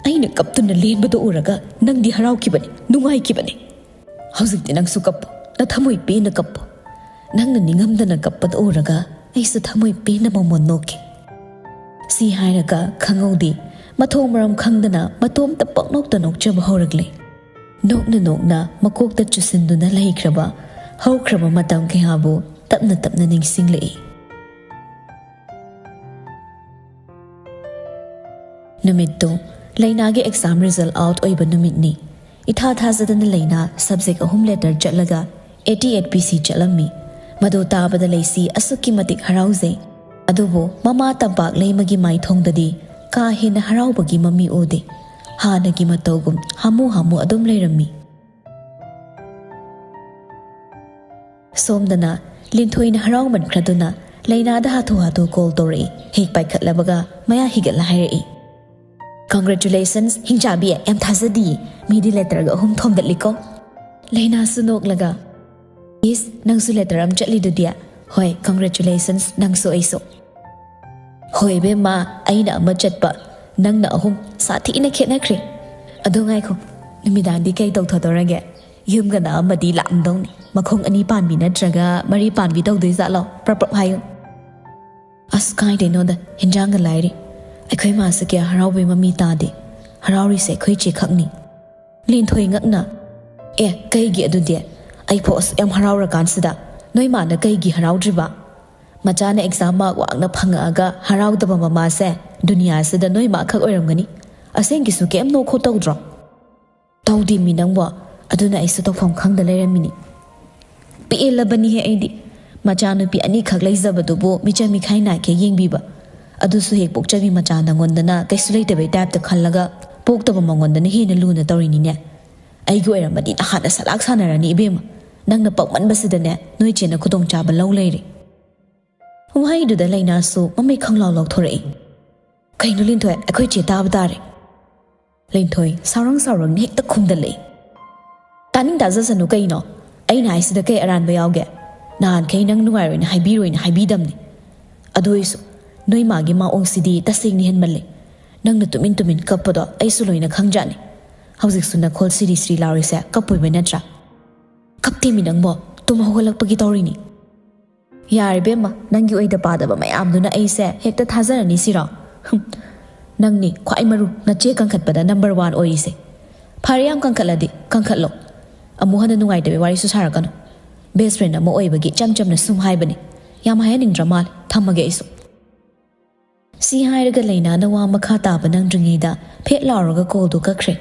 ꯑꯩꯅ ꯀꯞꯇꯨꯅ ꯂꯦꯟꯕꯗꯨ ꯎꯔꯒ ꯅꯪꯗꯤ ꯍꯔꯥꯎꯈꯤꯕꯅꯤ, ꯅꯨꯡꯉꯥꯏꯈꯤꯕꯅꯤ꯫ ꯍꯧꯖꯤꯛꯇꯤ ꯅꯪꯁꯨ ꯀꯞꯄꯨ, ꯅꯊꯃꯣꯏ ꯄꯦꯟꯅ ꯀꯞꯄꯨ꯫ ꯅꯪꯅ ꯅꯤꯡꯉꯝꯗꯅ ꯀꯞꯄꯗꯨ ꯎꯔꯒ ꯑꯩꯁꯨ ꯊꯃꯣꯏ ꯄꯦꯟꯅ ꯃꯃꯣꯟ ꯅꯣꯛꯈꯤ꯫" ꯁꯤ ꯍꯥꯏꯔꯒ ꯈꯪꯍꯧꯗꯦ, ꯃꯊꯣꯡ ꯃꯔꯝ ꯈꯪꯗꯅ ꯃꯇꯣꯝꯇ ꯄꯪꯅꯣꯛꯇ ꯅꯣꯛꯆꯕ ꯍꯧꯔꯛꯂꯦ꯫ ꯅꯣꯛꯅ ꯅꯣꯛꯅ ꯃꯀꯣꯛꯇ ꯆꯨꯁꯤꯟꯗꯨꯅ ꯂꯩꯈ꯭ꯔꯕ ꯍꯧꯈ꯭ꯔꯕ ꯃꯇꯝ ꯀꯌꯥꯕꯨ ꯇꯞꯅ ꯇꯞꯅ ꯅꯤꯡꯁꯤꯡꯂꯛꯏ꯫ ꯅꯨꯃꯤꯠꯇꯨ ꯂꯩꯅꯥꯒꯤ exam result out ꯑꯣꯏꯕ ꯅꯨꯃꯤꯠꯅꯤ꯫ ꯏꯊꯥ ꯊꯥꯖꯗꯅ ꯂꯩꯅꯥ subject ꯑꯍꯨꯝ letter ꯆꯠꯂꯒ eighty eight P C ꯆꯠꯂꯝꯃꯤ꯫ ꯃꯗꯨ ꯇꯥꯕꯗ ꯂꯩꯁꯤ ꯑꯁꯨꯛꯀꯤ ꯃꯇꯤꯛ ꯍꯔꯥꯎꯖꯩ꯫ ꯑꯗꯨꯕꯨ ꯃꯃꯥ ꯇꯝꯄꯥꯛ ꯂꯩꯃꯒꯤ ꯃꯥꯏꯊꯣꯡꯗꯗꯤ ꯀꯥ ꯍꯦꯟꯅ ꯍꯔꯥꯎꯕꯒꯤ ꯃꯃꯤ ꯎꯗꯦ꯫ ꯍꯥꯟꯅꯒꯤ ꯃꯇꯧꯒꯨꯝ ꯍꯥꯃꯨ ꯍꯥꯃꯨ ꯑꯗꯨꯝ ꯂꯩꯔꯝꯃꯤ꯫ ꯁꯣꯝꯗꯅ ꯂꯤꯟꯊꯣꯏꯅ ꯍꯔꯥꯎꯃꯟꯈ꯭ꯔꯗꯨꯅ ꯂꯩꯅꯥꯗ ꯍꯥꯊꯨ ꯍꯥꯊꯨ ꯀꯣꯜ ꯇꯧꯔꯛꯏ꯫ ꯍꯦꯛ ꯄꯥꯏꯈꯠꯂꯕꯒ ꯃꯌꯥ ꯍꯤꯒꯠꯂ ꯍꯥꯏꯔꯛꯏ, "Congratulations, ꯍꯤꯡꯆꯥꯕꯤ, ꯌꯥꯝ ꯊꯥꯖꯗꯤꯌꯦ꯫ ꯃꯤꯗꯤ ꯂꯦꯇꯔꯒ ꯑꯍꯨꯝ ꯊꯣꯝꯒꯠꯂꯤꯀꯣ?" ꯂꯩꯅꯥꯁꯨ ꯅꯣꯛꯂꯒ, "ꯏꯁ, ꯅꯪꯁꯨ ꯂꯦꯇꯔ ꯑꯃ ꯆꯠꯂꯤꯗꯨꯗꯤ?" "ꯍꯣꯏ, congratulations, ꯅꯪꯁꯨ ꯑꯩꯁꯨ?" "ꯍꯣꯏ ꯏꯕꯦꯝꯃ, ꯑꯩꯅ ꯑꯃ ꯆꯠꯄ, ꯅꯪꯅ ꯑꯍꯨꯝ, ꯁꯥꯊꯤꯅ ꯈꯦꯠꯅꯈ꯭ꯔꯦ꯫ ꯑꯗꯣ ꯉꯥꯏꯈꯣ, ꯅꯨꯃꯤꯗꯥꯡꯗꯤ ꯀꯩ ꯇꯧꯊꯗꯧꯔꯒꯦ? ꯌꯨꯝꯒ ꯅꯛꯑꯝꯃꯗꯤ ꯂꯥꯛꯑꯝꯗꯧꯅꯤ꯫ ꯃꯈꯣꯡ ꯑꯅꯤ ꯄꯥꯟꯕꯤ ꯅꯠꯇ꯭ꯔꯒ ꯃꯔꯤ ꯄꯥꯟꯕꯤ ꯇꯧꯗꯣꯏ ꯖꯥꯠꯂꯣ? ꯄ꯭ꯔꯞ ꯄ꯭ꯔꯞ ꯍꯥꯏꯌꯨ꯫" "ꯑꯁ, ꯀꯥꯏꯗꯩꯅꯣꯗ, ꯍꯤꯟꯖꯥꯡꯒ ꯂꯥꯏꯔꯤ꯫ ꯑꯩꯈꯣꯏ ꯃꯥꯁꯦ ꯀꯌꯥ ꯍꯔꯥꯎꯕꯩ ꯃꯃꯤ ꯇꯥꯗꯦ꯫ ꯍꯔꯥꯎꯔꯤꯁꯦ ꯑꯩꯈꯣꯏ ꯆꯦ ꯈꯛꯅꯤ꯫" ꯂꯤꯟꯊꯣꯏ ꯉꯛꯅ, "ꯑꯦ, ꯀꯩꯒꯤ ꯑꯗꯨꯗꯤ? ꯑꯩꯐꯥꯎ ꯑꯁꯨꯛ ꯌꯥꯝ ꯍꯔꯥꯎꯔꯀꯥꯟꯁꯤꯗ ꯅꯣꯏ ꯃꯥꯅ ꯀꯩꯒꯤ ꯍꯔꯥꯎꯗ꯭ꯔꯤꯕ? ꯃꯆꯥꯅ exam mark ꯋꯥꯡꯅ ꯐꯪꯉꯛꯑꯒ ꯍꯔꯥꯎꯗꯕ ꯃꯃꯥꯁꯦ ꯗꯨꯅꯤꯌꯥꯁꯤꯗ ꯅꯣꯏ ꯃꯥ ꯈꯛ ꯑꯣꯏꯔꯝꯒꯅꯤ꯫ ꯑꯁꯦꯡꯒꯤꯁꯨ ꯀꯩꯝ ꯅꯣꯛ ꯈꯣꯠ ꯇꯧꯗ꯭ꯔꯣ?" "ꯇꯧꯗꯦꯃꯤ ꯅꯪꯕꯣ, ꯑꯗꯨꯅ ꯑꯩꯁꯨ ꯇꯧꯐꯝ ꯈꯪꯗ ꯂꯩꯔꯝꯃꯤꯅꯤ꯫" "ꯄꯦꯜꯂꯕꯅꯤꯍꯦ ꯑꯩꯗꯤ꯫ ꯃꯆꯥꯅꯨꯄꯤ ꯑꯅꯤꯈꯛ ꯂꯩꯖꯕꯗꯨꯕꯨ ꯃꯤꯆꯪ ꯃꯤꯈꯥꯏ ꯅꯥꯏꯈꯩ ꯌꯦꯡꯕꯤꯕ꯫ ꯑꯗꯨꯁꯨ ꯍꯦꯛ ꯄꯣꯛꯆꯕꯤ ꯃꯆꯥ ꯅꯪꯉꯣꯟꯗꯅ ꯀꯩꯁꯨ ꯂꯩꯇꯕꯩ type ꯇ ꯈꯜꯂꯒ ꯄꯣꯛꯇꯕ ꯃꯉꯣꯟꯗꯅ ꯍꯦꯟꯅ ꯂꯨꯅ ꯇꯧꯔꯤꯅꯤꯅꯦ꯫ ꯑꯩꯒꯤ ꯑꯣꯏꯔꯝꯃꯗꯤ ꯅꯍꯥꯟꯅ ꯁꯂꯥꯛ ꯁꯥꯟꯅꯔꯅꯤ ꯏꯕꯦꯝꯃ꯫ ꯅꯪꯅ ꯄꯪꯃꯟꯕꯁꯤꯗꯅꯦ ꯅꯣꯏ ꯆꯦꯅ ꯈꯨꯗꯣꯡꯆꯥꯕ ꯂꯧ ꯂꯩꯔꯦ꯫" ꯋꯥꯍꯩꯗꯨꯗ ꯂꯩꯅꯥꯁꯨ ꯃꯃꯩ ꯈꯪꯂꯥꯎ ꯂꯥꯎꯊꯣꯔꯛꯏ꯫ "ꯀꯩꯅꯣ ꯂꯤꯟꯊꯣꯏ, ꯑꯩꯈꯣꯏ ꯆꯦ ꯇꯥꯕ ꯇꯥꯔꯦ꯫" ꯂꯤꯟꯊꯣꯏ ꯁꯥꯎꯔꯪ ꯁꯥꯎꯔꯪꯅ ꯍꯦꯛꯇ ꯈꯨꯝꯗꯠꯂꯛꯏ꯫ "ꯇꯥꯅꯤꯡ ꯇꯥꯖꯁꯅꯨ ꯀꯩꯅꯣ? ꯑꯩꯅ ꯍꯥꯏꯁꯤꯗ ꯀꯩ ꯑꯔꯥꯟꯕ ꯌꯥꯎꯒꯦ? ꯅꯍꯥꯟꯈꯩ ꯅꯪ ꯅꯨꯡꯉꯥꯏꯔꯣꯏꯅ ꯍꯥꯏꯕꯤꯔꯣꯏꯅ ꯍꯥꯏꯕꯤꯗꯝꯅꯤ꯫ ꯑꯗꯨ ꯑꯣꯏꯁꯨ ꯅꯣꯏ ꯃꯥꯒꯤ ꯃꯑꯣꯡꯁꯤꯗꯤ ꯇꯁꯦꯡꯅ ꯍꯦꯟꯃꯜꯂꯦ꯫ ꯅꯪꯅ ꯇꯨꯃꯤꯟ ꯇꯨꯃꯤꯟ ꯀꯞꯄꯗꯣ ꯑꯩꯁꯨ ꯂꯣꯏꯅ ꯈꯪꯖꯥꯠꯅꯤ꯫ ꯍꯧꯖꯤꯛꯁꯨ ꯅꯈꯣꯜ ꯁꯤꯔꯤ ꯁꯤꯔꯤ ꯂꯥꯎꯔꯤꯁꯦ ꯀꯞꯄꯣꯏꯕꯩ ꯅꯠꯇ꯭ꯔꯥ?" "ꯀꯞꯇꯦꯃꯤ ꯅꯪꯕꯣ, ꯇꯨꯝ ꯍꯧꯒꯠꯂꯛꯄꯒꯤ ꯇꯧꯔꯤꯅꯤ꯫" "ꯌꯥꯔꯦ ꯏꯕꯦꯝꯃ, ꯅꯪꯒꯤ ꯑꯣꯏꯗ ꯄꯥꯗꯕ ꯃꯌꯥꯝꯗꯨꯅ ꯑꯩꯁꯦ ꯍꯦꯛꯇ ꯊꯥꯖꯔꯅꯤ ꯁꯤꯔꯣ? ꯍꯨꯝ, ꯅꯪꯅꯤ ꯈ꯭ꯋꯥꯏ ꯃꯔꯨ ꯅꯆꯦ ꯀꯟꯈꯠꯄꯗ number one ꯑꯣꯏꯔꯤꯁꯦ꯫ ꯐꯔꯦ, ꯌꯥꯝ ꯀꯟꯈꯠꯂꯗꯤ ꯀꯟꯈꯠꯂꯣ꯫ ꯑꯃꯨꯛ ꯍꯟꯅ ꯅꯨꯡꯉꯥꯏꯇꯕꯤ ꯋꯥꯔꯤꯁꯨ ꯁꯥꯔꯛꯀꯅꯨ꯫ Best friend ꯑꯃ ꯑꯣꯏꯕꯒꯤ ꯏꯆꯝ ꯆꯝꯅ ꯁꯨꯝ ꯍꯥꯏꯕꯅꯤ꯫ ꯌꯥꯝ ꯍꯥꯏꯍꯟꯅꯤꯡꯗ꯭ꯔ ꯃꯥꯜꯂꯦ꯫ ꯊꯝꯃꯒꯦ ꯑꯩꯁꯨ꯫" ꯁꯤ ꯍꯥꯏꯔꯒ ꯂꯩꯅꯥꯅ ꯋꯥ ꯃꯈꯥ ꯇꯥꯕ ꯅꯪꯗ꯭ꯔꯤꯉꯩꯗ ꯐꯦꯠ ꯂꯥꯎꯔꯒ ꯀꯣꯜꯗꯨ ꯀꯛꯈ꯭ꯔꯦ꯫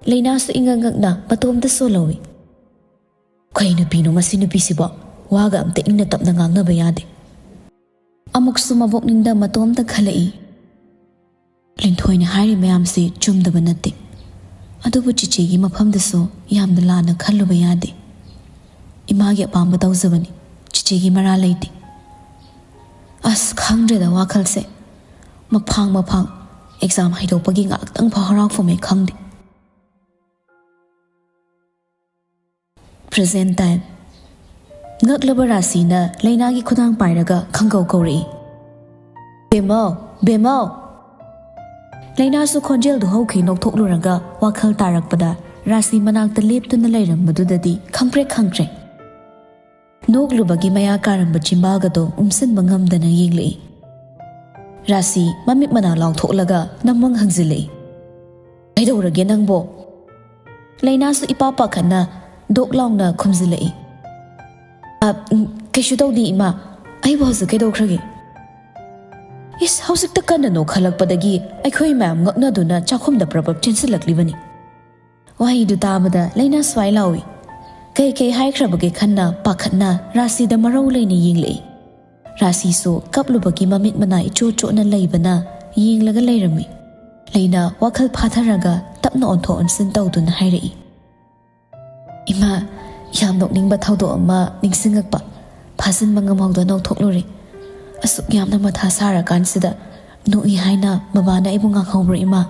ꯂꯩꯅꯥꯁꯨ ꯏꯉꯛ ꯉꯛꯅ ꯃꯇꯣꯝꯇ ꯁꯣꯜꯍꯧꯏ꯫ "ꯀꯩ ꯅꯨꯄꯤꯅꯣ ꯃꯁꯤ ꯅꯨꯄꯤꯁꯤꯕꯣ? ꯋꯥꯒ ꯑꯝꯇ ꯏꯪꯅ ꯇꯞꯅ ꯉꯥꯡꯅꯕ ꯌꯥꯗꯦ꯫" ꯑꯃꯨꯛꯁꯨ ꯃꯕꯣꯛꯅꯤꯡꯗ ꯃꯇꯣꯝꯇ ꯈꯜꯂꯛꯏ꯫ ꯂꯤꯟꯊꯣꯏꯅ ꯍꯥꯏꯔꯤ ꯃꯌꯥꯝꯁꯤ ꯆꯨꯝꯗꯕ ꯅꯠꯇꯦ, ꯑꯗꯨꯕꯨ ꯆꯤꯆꯦꯒꯤ ꯃꯐꯝꯗꯁꯨ ꯌꯥꯝꯅ ꯂꯥꯟꯅ ꯈꯜꯂꯨꯕ ꯌꯥꯗꯦ꯫ ꯏꯃꯥꯒꯤ ꯑꯄꯥꯝꯕ ꯇꯧꯖꯕꯅꯤ, ꯆꯤꯆꯦꯒꯤ ꯃꯔꯥꯜ ꯂꯩꯇꯦ꯫ ꯑꯁ, ꯈꯪꯗ꯭ꯔꯦꯗ ꯋꯥꯈꯜꯁꯦ꯫ ꯃꯐꯥꯡ ꯃꯐꯥꯡ ꯑꯦꯛꯖꯥꯝ ꯍꯥꯏꯗꯣꯛꯄꯒꯤ ꯉꯥꯏꯍꯥꯛꯇꯪ ꯐꯥꯎ ꯍꯔꯥꯎꯐꯝ ꯍꯦꯛ ꯈꯪꯗꯦ꯫ Present time꯫ ꯉꯛꯂꯕ ꯔꯥꯁꯤꯅ ꯂꯩꯅꯥꯒꯤ ꯈꯨꯗꯥꯡ ꯄꯥꯏꯔꯒ ꯈꯪꯀꯧ ꯀꯧꯔꯛꯏ, "ꯕꯦꯝꯃꯧ, ꯕꯦꯝꯃꯧ!" ꯂꯩꯅꯥꯁꯨ ꯈꯣꯟꯖꯦꯜꯗꯨ ꯍꯧꯈꯤ ꯅꯣꯛꯊꯣꯛꯂꯨꯔꯒ ꯋꯥꯈꯜ ꯇꯥꯔꯛꯄꯗ ꯔꯥꯁꯤ ꯃꯅꯥꯛꯇ ꯂꯦꯞꯇꯨꯅ ꯂꯩꯔꯝꯕꯗꯨꯗꯗꯤ ꯈꯪꯄ꯭ꯔꯦꯛ ꯈꯪꯈ꯭ꯔꯦ꯫ ꯅꯣꯛꯂꯨꯕꯒꯤ ꯃꯌꯥ ꯀꯥꯔꯝꯕ ꯆꯤꯝꯕꯥꯜꯒꯗꯣ ꯎꯝꯁꯤꯟꯕ ꯉꯝꯗꯅ ꯌꯦꯡꯂꯛꯏ꯫ ꯔꯥꯁꯤ ꯃꯃꯤꯠ ꯃꯅꯥ ꯂꯥꯎꯊꯣꯛꯂꯒ ꯅꯝꯃꯪ ꯍꯪꯖꯤꯜꯂꯛꯏ, "ꯀꯩꯗꯧꯔꯒꯦ ꯅꯪꯕꯣ?" ꯂꯩꯅꯥꯁꯨ ꯏꯄꯥ ꯄꯥꯈꯠꯅ ꯗꯣꯛ ꯂꯥꯎꯅ ꯈꯨꯝꯖꯤꯜꯂꯛꯏ, "ꯑ, ꯎꯝ, ꯀꯩꯁꯨ ꯇꯧꯗꯦ ꯏꯃꯥ, ꯑꯩꯕꯨ ꯍꯧꯖꯤꯛ ꯀꯩꯗꯧꯈ꯭ꯔꯒꯦ?" ꯏꯁ, ꯍꯧꯖꯤꯛꯇ ꯀꯟꯅ ꯅꯣꯛꯈꯠꯂꯛꯄꯗꯒꯤ ꯑꯩꯈꯣꯏ ꯃꯌꯥꯝ ꯉꯛꯅꯗꯨꯅ ꯆꯥꯛꯈꯨꯝꯗ ꯄ꯭ꯔꯞ ꯄ꯭ꯔꯞ ꯆꯦꯟꯁꯤꯜꯂꯛꯂꯤꯕꯅꯤ꯫ ꯋꯥꯍꯩꯗꯨ ꯇꯥꯕꯗ ꯂꯩꯅꯥ ꯁ꯭ꯋꯥꯏ ꯂꯥꯎꯏ, ꯀꯩ ꯀꯩ ꯍꯥꯏꯈ꯭ꯔꯕꯒꯦ ꯈꯟꯅ ꯄꯥꯈꯠꯅ ꯔꯥꯁꯤꯗ ꯃꯔꯧ ꯂꯩꯅ ꯌꯦꯡꯂꯛꯏ꯫ ꯔꯥꯁꯤꯁꯨ ꯀꯞꯂꯨꯕꯒꯤ ꯃꯃꯤꯠ ꯃꯅꯥ ꯏꯆꯣꯠ ꯆꯣꯠꯅ ꯂꯩꯕꯅ ꯌꯦꯡꯂꯒ ꯂꯩꯔꯝꯃꯤ꯫ ꯂꯩꯅꯥ ꯋꯥꯈꯜ ꯐꯥꯊꯔꯒ ꯇꯞꯅ ꯑꯣꯟꯊꯣꯛ ꯑꯣꯟꯁꯤꯟ ꯇꯧꯗꯨꯅ ꯍꯥꯏꯔꯛꯏ, "ꯏꯃꯥ, ꯌꯥꯝ ꯅꯣꯛꯅꯤꯡꯕ ꯊꯧꯗꯣꯛ ꯑꯃ ꯅꯤꯡꯁꯤꯡꯉꯛꯄ, ꯐꯥꯖꯤꯟꯕ ꯉꯝꯍꯧꯗ ꯅꯣꯛꯊꯣꯛꯂꯨꯔꯦ꯫ ꯑꯁꯨꯛ ꯌꯥꯝꯅ ꯃꯊꯥ ꯁꯥꯔꯀꯥꯟꯁꯤꯗ ꯅꯣꯛꯏ ꯍꯥꯏꯅ ꯕꯕꯥꯅ ꯑꯩꯕꯨ ꯉꯥꯡꯍꯧꯕ꯭ꯔꯣ ꯏꯃꯥ?"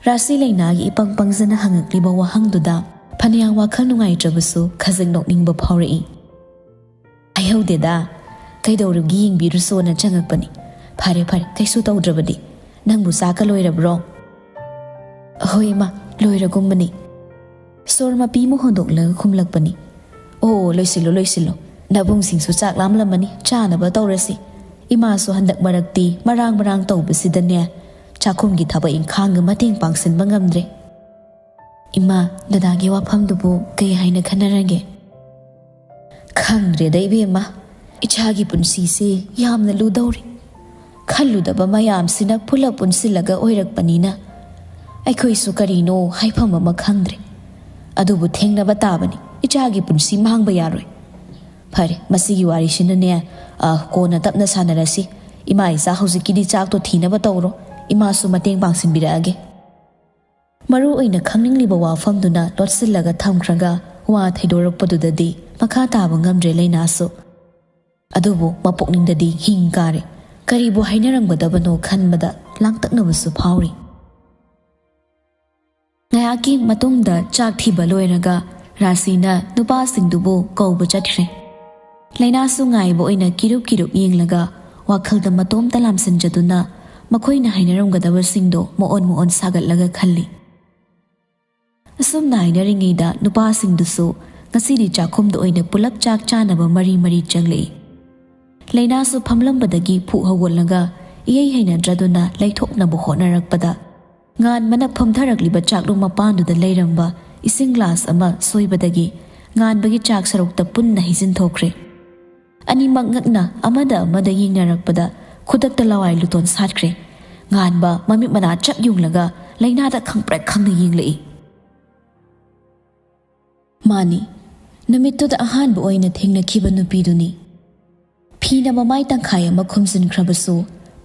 ꯔꯥꯁꯤ ꯂꯩꯅꯥꯒꯤ ꯏꯄꯪ ꯄꯪꯖꯅ ꯍꯪꯉꯛꯂꯤꯕ ꯋꯥꯍꯪꯗꯨꯗ ꯐꯅꯌꯥꯝ ꯋꯥꯈꯜ ꯅꯨꯡꯉꯥꯏꯇ꯭ꯔꯕꯁꯨ ꯈꯖꯤꯛ ꯅꯣꯛꯅꯤꯡꯕ ꯐꯥꯎꯔꯛꯏ꯫ "ꯍꯥꯏꯍꯧꯗꯦꯗ, ꯀꯩꯗꯧꯔꯒꯦ ꯌꯦꯡꯕꯤꯔꯨꯁꯣꯅ ꯆꯪꯉꯛꯄꯅꯤ꯫ ꯐꯔꯦ ꯐꯔꯦ, ꯀꯩꯁꯨ ꯇꯧꯗ꯭ꯔꯕꯗꯤ꯫ ꯅꯪꯕꯨ ꯆꯥꯛꯀ ꯂꯣꯏꯔꯕ꯭ꯔꯣ?" "ꯍꯣꯏ ꯏꯃꯥ, ꯂꯣꯏꯔꯒꯨꯝꯕꯅꯤ꯫" ꯁꯣꯔ ꯃꯄꯤ ꯑꯃ ꯍꯣꯟꯗꯣꯛꯂꯒ ꯈꯨꯝꯂꯛꯄꯅꯤ꯫ "ꯑꯣ, ꯂꯣꯏꯁꯤꯜꯂꯣ ꯂꯣꯏꯁꯤꯜꯂꯣ, ꯅꯕꯨꯡꯁꯤꯡꯁꯨ ꯆꯥꯛ ꯂꯥꯝꯂꯝꯃꯅꯤ, ꯆꯥꯅꯕ ꯇꯧꯔꯁꯤ꯫ ꯏꯃꯥꯁꯨ ꯍꯟꯗꯛ ꯃꯔꯛꯇꯤ ꯃꯔꯥꯡ ꯃꯔꯥꯡ ꯇꯧꯕꯁꯤꯗꯅꯦ, ꯆꯥꯛꯈꯨꯝꯒꯤ ꯊꯕꯛ ꯏꯪꯈꯥꯡꯒ ꯃꯇꯦꯡ ꯄꯥꯡꯁꯤꯟꯕ ꯉꯝꯗ꯭ꯔꯦ꯫ ꯏꯃꯥ, ꯗꯗꯥꯒꯤ ꯋꯥꯐꯝꯗꯨꯕꯨ ꯀꯩ ꯍꯥꯏꯅ ꯈꯟꯅꯔꯒꯦ?" "ꯈꯪꯗ꯭ꯔꯦꯗ ꯏꯕꯦꯝꯃ, ꯏꯆꯥꯒꯤ ꯄꯨꯟꯁꯤꯁꯦ ꯌꯥꯝꯅ ꯂꯨꯗꯧꯔꯤ꯫ ꯈꯜꯂꯨꯗꯕ ꯃꯌꯥꯝꯁꯤꯅ ꯄꯨꯂꯞ ꯄꯨꯟꯁꯤꯜꯂꯒ ꯑꯣꯏꯔꯛꯄꯅꯤꯅ ꯑꯩꯈꯣꯏꯁꯨ ꯀꯔꯤꯅꯣ ꯍꯥꯏꯐꯝ ꯑꯃ ꯈꯪꯗ꯭ꯔꯦ꯫ ꯑꯗꯨꯕꯨ ꯊꯦꯡꯅꯕ ꯇꯥꯕꯅꯤ, ꯏꯆꯥꯒꯤ ꯄꯨꯟꯁꯤ ꯃꯥꯡꯕ ꯌꯥꯔꯣꯏ꯫ "ꯐꯔꯦ, ꯃꯁꯤꯒꯤ ꯋꯥꯔꯤꯁꯤꯅꯅꯦ, ꯑ, ꯀꯣꯟꯅ ꯇꯞꯅ ꯁꯥꯟꯅꯔꯁꯤ꯫ ꯏꯃꯥ ꯏꯆꯥ ꯍꯧꯖꯤꯛꯀꯤꯗꯤ ꯆꯥꯛꯇꯣ ꯊꯤꯅꯕ ꯇꯧꯔꯣ꯫ ꯏꯃꯥꯁꯨ ꯃꯇꯦꯡ ꯄꯥꯡꯁꯤꯟꯕꯤꯔꯛꯑꯒꯦ꯫" ꯃꯔꯨ ꯑꯣꯏꯅ ꯈꯪꯅꯤꯡꯂꯤꯕ ꯋꯥꯐꯝꯗꯨꯅ ꯂꯣꯠꯁꯤꯜꯂꯒ ꯊꯝꯈ꯭ꯔꯒ ꯋꯥ ꯊꯩꯗꯣꯔꯛꯄꯗꯨꯗꯗꯤ ꯃꯈꯥ ꯇꯥꯕ ꯉꯝꯗ꯭ꯔꯦ ꯂꯩꯅꯥꯁꯨ꯫ ꯑꯗꯨꯕꯨ ꯃꯄꯨꯛꯅꯤꯡꯗꯗꯤ ꯍꯤꯡ ꯀꯥꯔꯦ꯫ ꯀꯔꯤꯕꯨ ꯍꯥꯏꯅꯔꯝꯒꯗꯕꯅꯣ ꯈꯟꯕꯗ ꯂꯥꯡꯇꯛꯅꯕꯁꯨ ꯐꯥꯎꯔꯤ꯫ ꯉꯥꯏꯍꯥꯛꯀꯤ ꯃꯇꯨꯡꯗ ꯆꯥꯛ ꯊꯤꯕ ꯂꯣꯏꯔꯒ ꯔꯥꯁꯤꯅ ꯅꯨꯄꯥꯁꯤꯡꯗꯨꯕꯨ ꯀꯧꯕ ꯆꯠꯈ꯭ꯔꯦ꯫ ꯂꯩꯅꯥꯁꯨ ꯉꯥꯏꯕ ꯑꯣꯏꯅ ꯀꯤꯔꯨꯞ ꯀꯤꯔꯨꯞ ꯌꯦꯡꯂꯒ ꯋꯥꯈꯜꯗ ꯃꯇꯣꯝꯇ ꯂꯥꯝꯁꯤꯟꯖꯗꯨꯅ ꯃꯈꯣꯏꯅ ꯍꯥꯏꯅꯔꯝꯒꯗꯕꯁꯤꯡꯗꯣ ꯃꯑꯣꯟ ꯃꯑꯣꯟ ꯁꯥꯒꯠꯂꯒ ꯈꯜꯂꯤ꯫ ꯑꯁꯨꯝꯅ ꯍꯥꯏꯅꯔꯤꯉꯩꯗ ꯅꯨꯄꯥꯁꯤꯡꯗꯨꯁꯨ ꯉꯁꯤꯗꯤ ꯆꯥꯛꯈꯨꯝꯗ ꯑꯣꯏꯅ ꯄꯨꯂꯞ ꯆꯥꯛ ꯆꯥꯅꯕ ꯃꯔꯤ ꯃꯔꯤ ꯆꯪꯂꯛꯏ꯫ ꯂꯩꯅꯥꯁꯨ ꯐꯝꯂꯝꯕꯗꯒꯤ ꯐꯨꯛ ꯍꯧꯒꯠꯂꯒ ꯏꯍꯩ ꯍꯩꯅꯗ꯭ꯔꯗꯨꯅ ꯂꯩꯊꯣꯛꯅꯕ ꯍꯣꯠꯅꯔꯛꯄꯗ, ꯉꯥꯟꯕꯅ ꯐꯝꯊꯔꯛꯂꯤꯕ ꯆꯥꯛꯂꯨ ꯃꯄꯥꯟꯗꯨꯗ ꯂꯩꯔꯝꯕ ꯏꯁꯤꯡ ꯒ꯭ꯂꯥꯁ ꯑꯃ ꯁꯣꯏꯕꯗꯒꯤ ꯉꯥꯟꯕꯒꯤ ꯆꯥꯛ ꯁꯔꯨꯛꯇ ꯄꯨꯟꯅ ꯍꯩꯖꯤꯟꯊꯣꯛꯈ꯭ꯔꯦ꯫ ꯑꯅꯤꯃꯛ ꯉꯛꯅ ꯑꯃꯗ ꯑꯃꯗ ꯌꯦꯡꯅꯔꯛꯄꯗ ꯈꯨꯗꯛꯇ ꯂꯋꯥꯏ ꯂꯨꯇꯣꯟ ꯁꯥꯠꯈ꯭ꯔꯦ꯫ ꯉꯥꯟꯕ ꯃꯃꯤꯠ ꯃꯅꯥ ꯆꯞ ꯌꯨꯡꯂꯒ ꯂꯩꯅꯥꯗ ꯈꯪꯄ꯭ꯔꯦꯛ ꯈꯪꯅ ꯌꯦꯡꯂꯛꯏ꯫ ꯃꯥꯅꯤ, ꯅꯨꯃꯤꯠꯇꯨꯗ ꯑꯍꯥꯟꯕ ꯑꯣꯏꯅ ꯊꯦꯡꯅꯈꯤꯕ ꯅꯨꯄꯤꯗꯨꯅꯤ꯫ ꯐꯤꯅ ꯃꯃꯥꯏ ꯇꯪꯈꯥꯏ ꯑꯃ ꯈꯨꯝꯖꯤꯟꯈ꯭ꯔꯕꯁꯨ,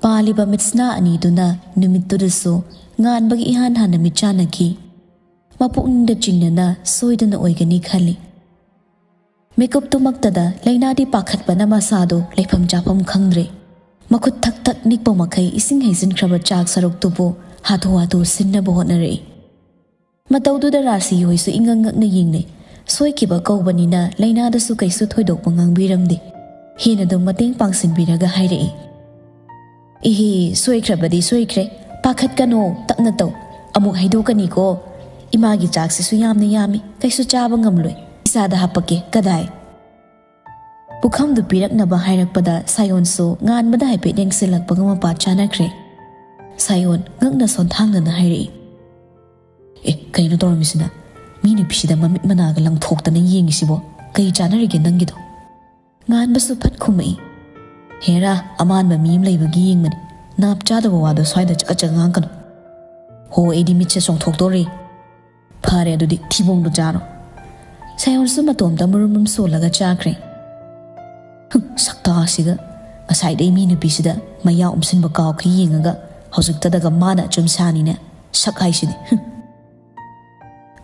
ꯄꯥꯜꯂꯤꯕ ꯃꯤꯠꯁꯅꯥ ꯑꯅꯤꯗꯨꯅ ꯅꯨꯃꯤꯠꯇꯨꯗꯁꯨ ꯉꯥꯟꯕꯒꯤ ꯏꯍꯥꯟ ꯍꯥꯟꯅ ꯃꯤꯠꯆꯥꯟꯅꯈꯤ꯫ ꯃꯄꯨꯛꯅꯤꯡꯗ ꯆꯤꯡꯅꯅ ꯁꯣꯏꯗꯅ ꯑꯣꯏꯒꯅꯤ ꯈꯜꯂꯤ꯫ ꯃꯤꯀꯨꯞꯇꯨꯃꯛꯇꯗ ꯂꯩꯅꯥꯗꯤ ꯄꯥꯈꯠꯄꯅ ꯃꯁꯥꯗꯨ ꯂꯩꯐꯝ ꯆꯥꯐꯝ ꯈꯪꯗ꯭ꯔꯦ꯫ ꯃꯈꯨꯠ ꯊꯛ ꯊꯛ ꯅꯤꯛꯄ ꯃꯈꯩ ꯏꯁꯤꯡ ꯍꯩꯖꯤꯟꯈ꯭ꯔꯕ ꯆꯥꯛ ꯁꯔꯨꯛꯇꯨꯕꯨ ꯍꯥꯊꯨ ꯍꯥꯊꯨ ꯁꯤꯟꯅꯕ ꯍꯣꯠꯅꯔꯛꯏ꯫ ꯃꯇꯧꯗꯨꯗ ꯔꯥꯁꯤ ꯍꯣꯏꯁꯨ ꯏꯉꯛ ꯉꯛꯅ ꯌꯦꯡꯅꯩ꯫ ꯁꯣꯏꯈꯤꯕ ꯀꯧꯕꯅꯤꯅ ꯂꯩꯅꯥꯗꯁꯨ ꯀꯩꯁꯨ ꯊꯣꯏꯗꯣꯛꯄ ꯉꯥꯡꯕꯤꯔꯝꯗꯦ꯫ ꯍꯦꯟꯅ ꯑꯗꯨꯝ ꯃꯇꯦꯡ ꯄꯥꯡꯁꯤꯟꯕꯤꯔꯒ ꯍꯥꯏꯔꯛꯏ, "ꯏꯍꯦ, ꯁꯣꯏꯈ꯭ꯔꯕꯗꯤ ꯁꯣꯏꯈ꯭ꯔꯦ꯫ ꯄꯥꯈꯠꯀꯅꯣ, ꯇꯞꯅ ꯇꯧ꯫ ꯑꯃꯨꯛ ꯍꯩꯗꯣꯛꯀꯅꯤꯀꯣ꯫ ꯏꯃꯥꯒꯤ ꯆꯥꯛꯁꯤꯁꯨ ꯌꯥꯝꯅ ꯌꯥꯝꯃꯤ, ꯀꯩꯁꯨ ꯆꯥꯕ ꯉꯝꯂꯣꯏ꯫ ꯏꯆꯥꯗ ꯍꯥꯞꯄꯛꯀꯦ, ꯀꯗꯥꯏ?" ꯄꯨꯈꯝꯗꯨ ꯄꯤꯔꯛꯅꯕ ꯍꯥꯏꯔꯛꯄꯗ ꯁꯥꯌꯣꯟꯁꯨ ꯉꯥꯟꯕꯗ ꯍꯥꯏꯐꯦꯠ ꯌꯦꯡꯁꯤꯜꯂꯛꯄꯒ ꯃꯄꯥ ꯆꯥꯅꯈ꯭ꯔꯦ꯫ ꯁꯥꯌꯣꯟ ꯉꯛꯅ ꯁꯣꯟꯊꯥꯡꯗꯅ ꯍꯥꯏꯔꯛꯏ, "ꯑꯦ, ꯀꯩꯅꯣ ꯇꯧꯔꯝꯃꯤꯁꯤꯅ? ꯃꯤ ꯅꯨꯄꯤꯁꯤꯗ ꯃꯃꯤꯠ ꯃꯅꯥꯒ ꯂꯪꯊꯣꯛꯇꯅ ꯌꯦꯡꯉꯤꯁꯤꯕꯣ? ꯀꯩ ꯆꯥꯅꯔꯤꯒꯦ ꯅꯪꯒꯤꯗꯣ?" ꯉꯥꯟꯕꯁꯨ ꯐꯠ ꯈꯨꯝꯃꯛꯏ, "ꯍꯦꯔꯥ, ꯑꯃꯥꯟꯕ ꯃꯤ ꯑꯃ ꯂꯩꯕꯒꯤ ꯌꯦꯡꯕꯅꯤ꯫ ꯅꯥꯞ ꯆꯥꯗꯕ ꯋꯥꯗꯣ ꯁ꯭ꯋꯥꯏꯗ ꯆꯀꯠ ꯆꯀꯠ ꯉꯥꯡꯒꯅꯨ꯫ ꯍꯣ, ꯑꯩꯗꯤ ꯃꯤꯠꯁꯦ ꯆꯣꯡꯊꯣꯛꯇꯣꯔꯦ꯫ ꯐꯔꯦ, ꯑꯗꯨꯗꯤ ꯊꯤꯕꯣꯡꯗꯣ ꯆꯥꯔꯣ꯫" ꯁꯥꯌꯣꯟꯁꯨ ꯃꯇꯣꯝꯇ ꯃꯔꯨꯝ ꯃꯔꯨꯝ ꯁꯣꯜꯂꯒ ꯆꯥꯈ꯭ꯔꯦ꯫ ꯍꯨꯝ, ꯁꯛꯇꯥꯁꯤꯒ꯫ ꯉꯁꯥꯏꯗꯩ ꯃꯤ ꯅꯨꯄꯤꯁꯤꯗ ꯃꯌꯥ ꯎꯝꯁꯤꯟꯕ ꯀꯥꯎꯈꯤ ꯌꯦꯡꯉꯒ ꯍꯧꯖꯤꯛꯇꯗꯒ ꯃꯥꯅ ꯑꯆꯨꯝ ꯁꯥꯅꯤꯅꯦ꯫ ꯁꯛ ꯍꯥꯏꯁꯤꯗꯤ꯫ ꯍꯨꯝ꯫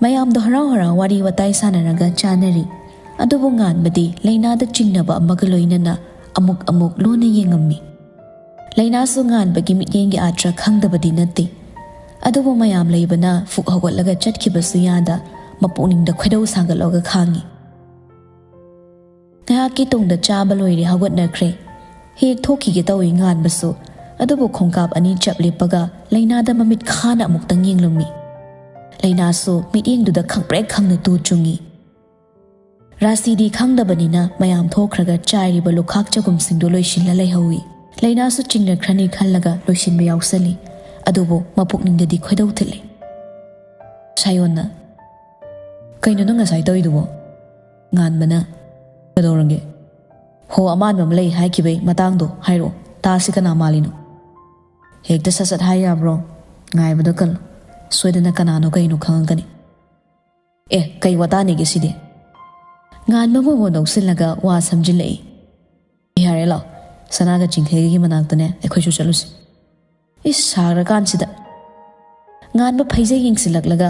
ꯃꯌꯥꯝꯗꯣ ꯍꯔꯥꯎ ꯍꯔꯥꯎ ꯋꯥꯔꯤ ꯋꯥꯇꯥꯏ ꯁꯥꯟꯅꯔꯒ ꯆꯥꯅꯔꯤ꯫ ꯑꯗꯨꯕꯨ ꯉꯥꯟꯕꯗꯤ ꯂꯩꯅꯥꯗ ꯆꯤꯡꯅꯕ ꯑꯃꯒ ꯂꯣꯏꯅꯅ ꯑꯃꯨꯛ ꯑꯃꯨꯛ ꯂꯣꯟꯅ ꯌꯦꯡꯉꯝꯃꯤ꯫ ꯂꯩꯅꯥꯁꯨ ꯉꯥꯟꯕꯒꯤ ꯃꯤꯠꯌꯦꯡꯒꯤ ꯑꯥꯔꯊ ꯈꯪꯗꯕꯗꯤ ꯅꯠꯇꯦ꯫ ꯑꯗꯨꯕꯨ ꯃꯌꯥꯝ ꯂꯩꯕꯅ ꯐꯨꯛ ꯍꯧꯒꯠꯂꯒ ꯆꯠꯈꯤꯕꯁꯨ ꯌꯥꯗ ꯃꯄꯨꯛꯅꯤꯡꯗ ꯈꯣꯏꯗꯧ ꯁꯥꯒꯠꯂꯒ ꯈꯥꯡꯉꯤ꯫ ꯉꯥꯏꯍꯥꯛꯀꯤ ꯇꯨꯡꯗ ꯆꯥꯕ ꯂꯣꯏꯔꯦ ꯍꯧꯒꯠꯅꯈ꯭ꯔꯦ꯫ ꯍꯦꯛ ꯊꯣꯛꯈꯤꯒꯦ ꯇꯧꯏ ꯉꯥꯟꯕꯁꯨ, ꯑꯗꯨꯕꯨ ꯈꯣꯡꯀꯥꯞ ꯑꯅꯤ ꯆꯞ ꯂꯦꯞꯄꯒ ꯂꯩꯅꯥꯗ ꯃꯃꯤꯠ ꯈꯥꯅ ꯑꯃꯨꯛꯇꯪ ꯌꯦꯡꯂꯝꯃꯤ꯫ ꯂꯩꯅꯥꯁꯨ ꯃꯤꯠꯌꯦꯡꯗꯨꯗ ꯈꯪꯄ꯭ꯔꯦꯛ ꯈꯪꯅ ꯇꯨ ꯆꯨꯡꯉꯤ꯫ ꯔꯥꯁꯤꯗꯤ ꯈꯪꯗꯕꯅꯤꯅ ꯃꯌꯥꯝ ꯊꯣꯛꯈ꯭ꯔꯒ ꯆꯥꯏꯔꯤꯕ ꯂꯨꯈꯥꯛ ꯆꯒꯨꯝꯁꯤꯡꯗꯨ ꯂꯣꯏꯁꯤꯜꯂ ꯂꯩꯍꯧꯏ꯫ ꯂꯩꯅꯥꯁꯨ ꯆꯤꯡꯅꯈ꯭ꯔꯅꯤ ꯈꯜꯂꯒ ꯂꯣꯏꯁꯤꯟꯕ ꯌꯥꯎꯁꯜꯂꯤ꯫ ꯑꯗꯨꯕꯨ ꯃꯄꯨꯛꯅꯤꯡꯗꯗꯤ ꯈꯣꯏꯗꯧ ꯊꯤꯠꯂꯤ꯫ ꯁꯥꯌꯣꯟꯅ, "ꯀꯩꯅꯣ ꯅꯪ ꯉꯁꯥꯏ ꯇꯧꯔꯤꯗꯨꯕꯣ?" ꯉꯥꯟꯕꯅ, "ꯀꯩꯗꯧꯔꯒꯦ? ꯍꯣ, ꯑꯃꯥꯟꯕ ꯑꯃ ꯂꯩ ꯍꯥꯏꯈꯤꯕꯩ ꯃꯇꯥꯡꯗꯣ ꯍꯥꯏꯔꯛꯑꯣ꯫ ꯇꯥꯁꯤ ꯀꯅꯥ ꯃꯥꯜꯂꯤꯅꯣ?" "ꯍꯦꯛꯇ ꯁꯠ ꯁꯠ ꯍꯥꯏ ꯌꯥꯕ꯭ꯔꯣ? ꯉꯥꯏꯕꯗ ꯀꯜꯂꯨ꯫ ꯁꯣꯏꯗꯅ ꯀꯅꯥꯅꯣ ꯀꯩꯅꯣ ꯈꯪꯉꯛꯀꯅꯤ꯫ ꯑꯦ, ꯀꯩ ꯋꯥꯇꯥꯅꯦꯒꯦ ꯁꯤꯗꯤ?" ꯉꯥꯟꯕ ꯃꯣꯃꯣꯟ ꯅꯣꯛꯁꯤꯜꯂꯒ ꯋꯥ ꯁꯝꯖꯤꯜꯂꯛꯏ꯫ "ꯌꯥꯔꯦ, ꯂꯥꯛꯑꯣ꯫ ꯁꯅꯥꯒ ꯆꯤꯡꯈꯩꯒꯤ ꯃꯅꯥꯛꯇꯅꯦ ꯑꯩꯈꯣꯏꯁꯨ ꯆꯠꯂꯨꯁꯤ꯫" ꯏꯁ, ꯁꯥꯔꯀꯥꯟꯁꯤꯗ꯫ ꯉꯥꯟꯕ ꯐꯩꯖꯩ ꯌꯦꯡꯁꯤꯜꯂꯛꯂꯒ,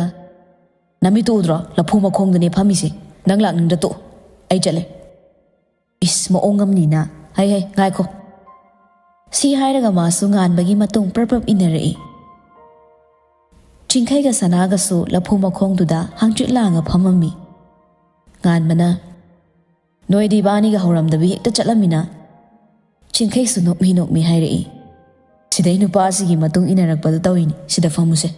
"ꯅꯃꯤꯠꯇꯨ ꯎꯗ꯭ꯔꯣ? ꯂꯐꯨ ꯃꯈꯣꯡꯗꯅꯦ ꯐꯝꯃꯤꯁꯦ꯫ ꯅꯪ ꯂꯥꯛꯅꯤꯡꯗ ꯇꯣꯛꯑꯣ꯫ ꯑꯩ ꯆꯠꯂꯦ꯫" ꯏꯁ, ꯃꯑꯣꯡ ꯑꯃꯅꯤꯅ꯫ "ꯍꯩ, ꯍꯩ, ꯉꯥꯏꯈꯣ꯫" ꯁꯤ ꯍꯥꯏꯔꯒ ꯃꯥꯁꯨ ꯉꯥꯟꯕꯒꯤ ꯃꯇꯨꯡ ꯄ꯭ꯔꯞ ꯄ꯭ꯔꯞ ꯏꯟꯅꯔꯛꯏ꯫ ꯆꯤꯡꯈꯩꯒ ꯁꯅꯥꯒꯁꯨ ꯂꯐꯨ ꯃꯈꯣꯡꯗꯨꯗ ꯍꯥꯡꯆꯤꯠ ꯂꯥꯡꯉ ꯐꯝꯃꯝꯃꯤ꯫ ꯉꯥꯟꯕꯅ, "ꯅꯣꯏꯗꯤ ꯏꯕꯥꯅꯤꯒ ꯍꯧꯔꯝꯗꯕꯤ ꯍꯦꯛꯇ ꯆꯠꯂꯝꯃꯤꯅ?" ꯆꯤꯡꯈꯩꯁꯨ ꯅꯣꯛꯃꯤ ꯅꯣꯛꯃꯤ ꯍꯥꯏꯔꯛꯏ꯫ "ꯁꯤꯗꯩ ꯅꯨꯄꯥꯁꯤꯒꯤ ꯃꯇꯨꯡ ꯏꯟꯅꯔꯛꯄꯗ ꯇꯧꯏꯅꯤ, ꯁꯤꯗ ꯐꯝꯃꯨꯁꯦ꯫"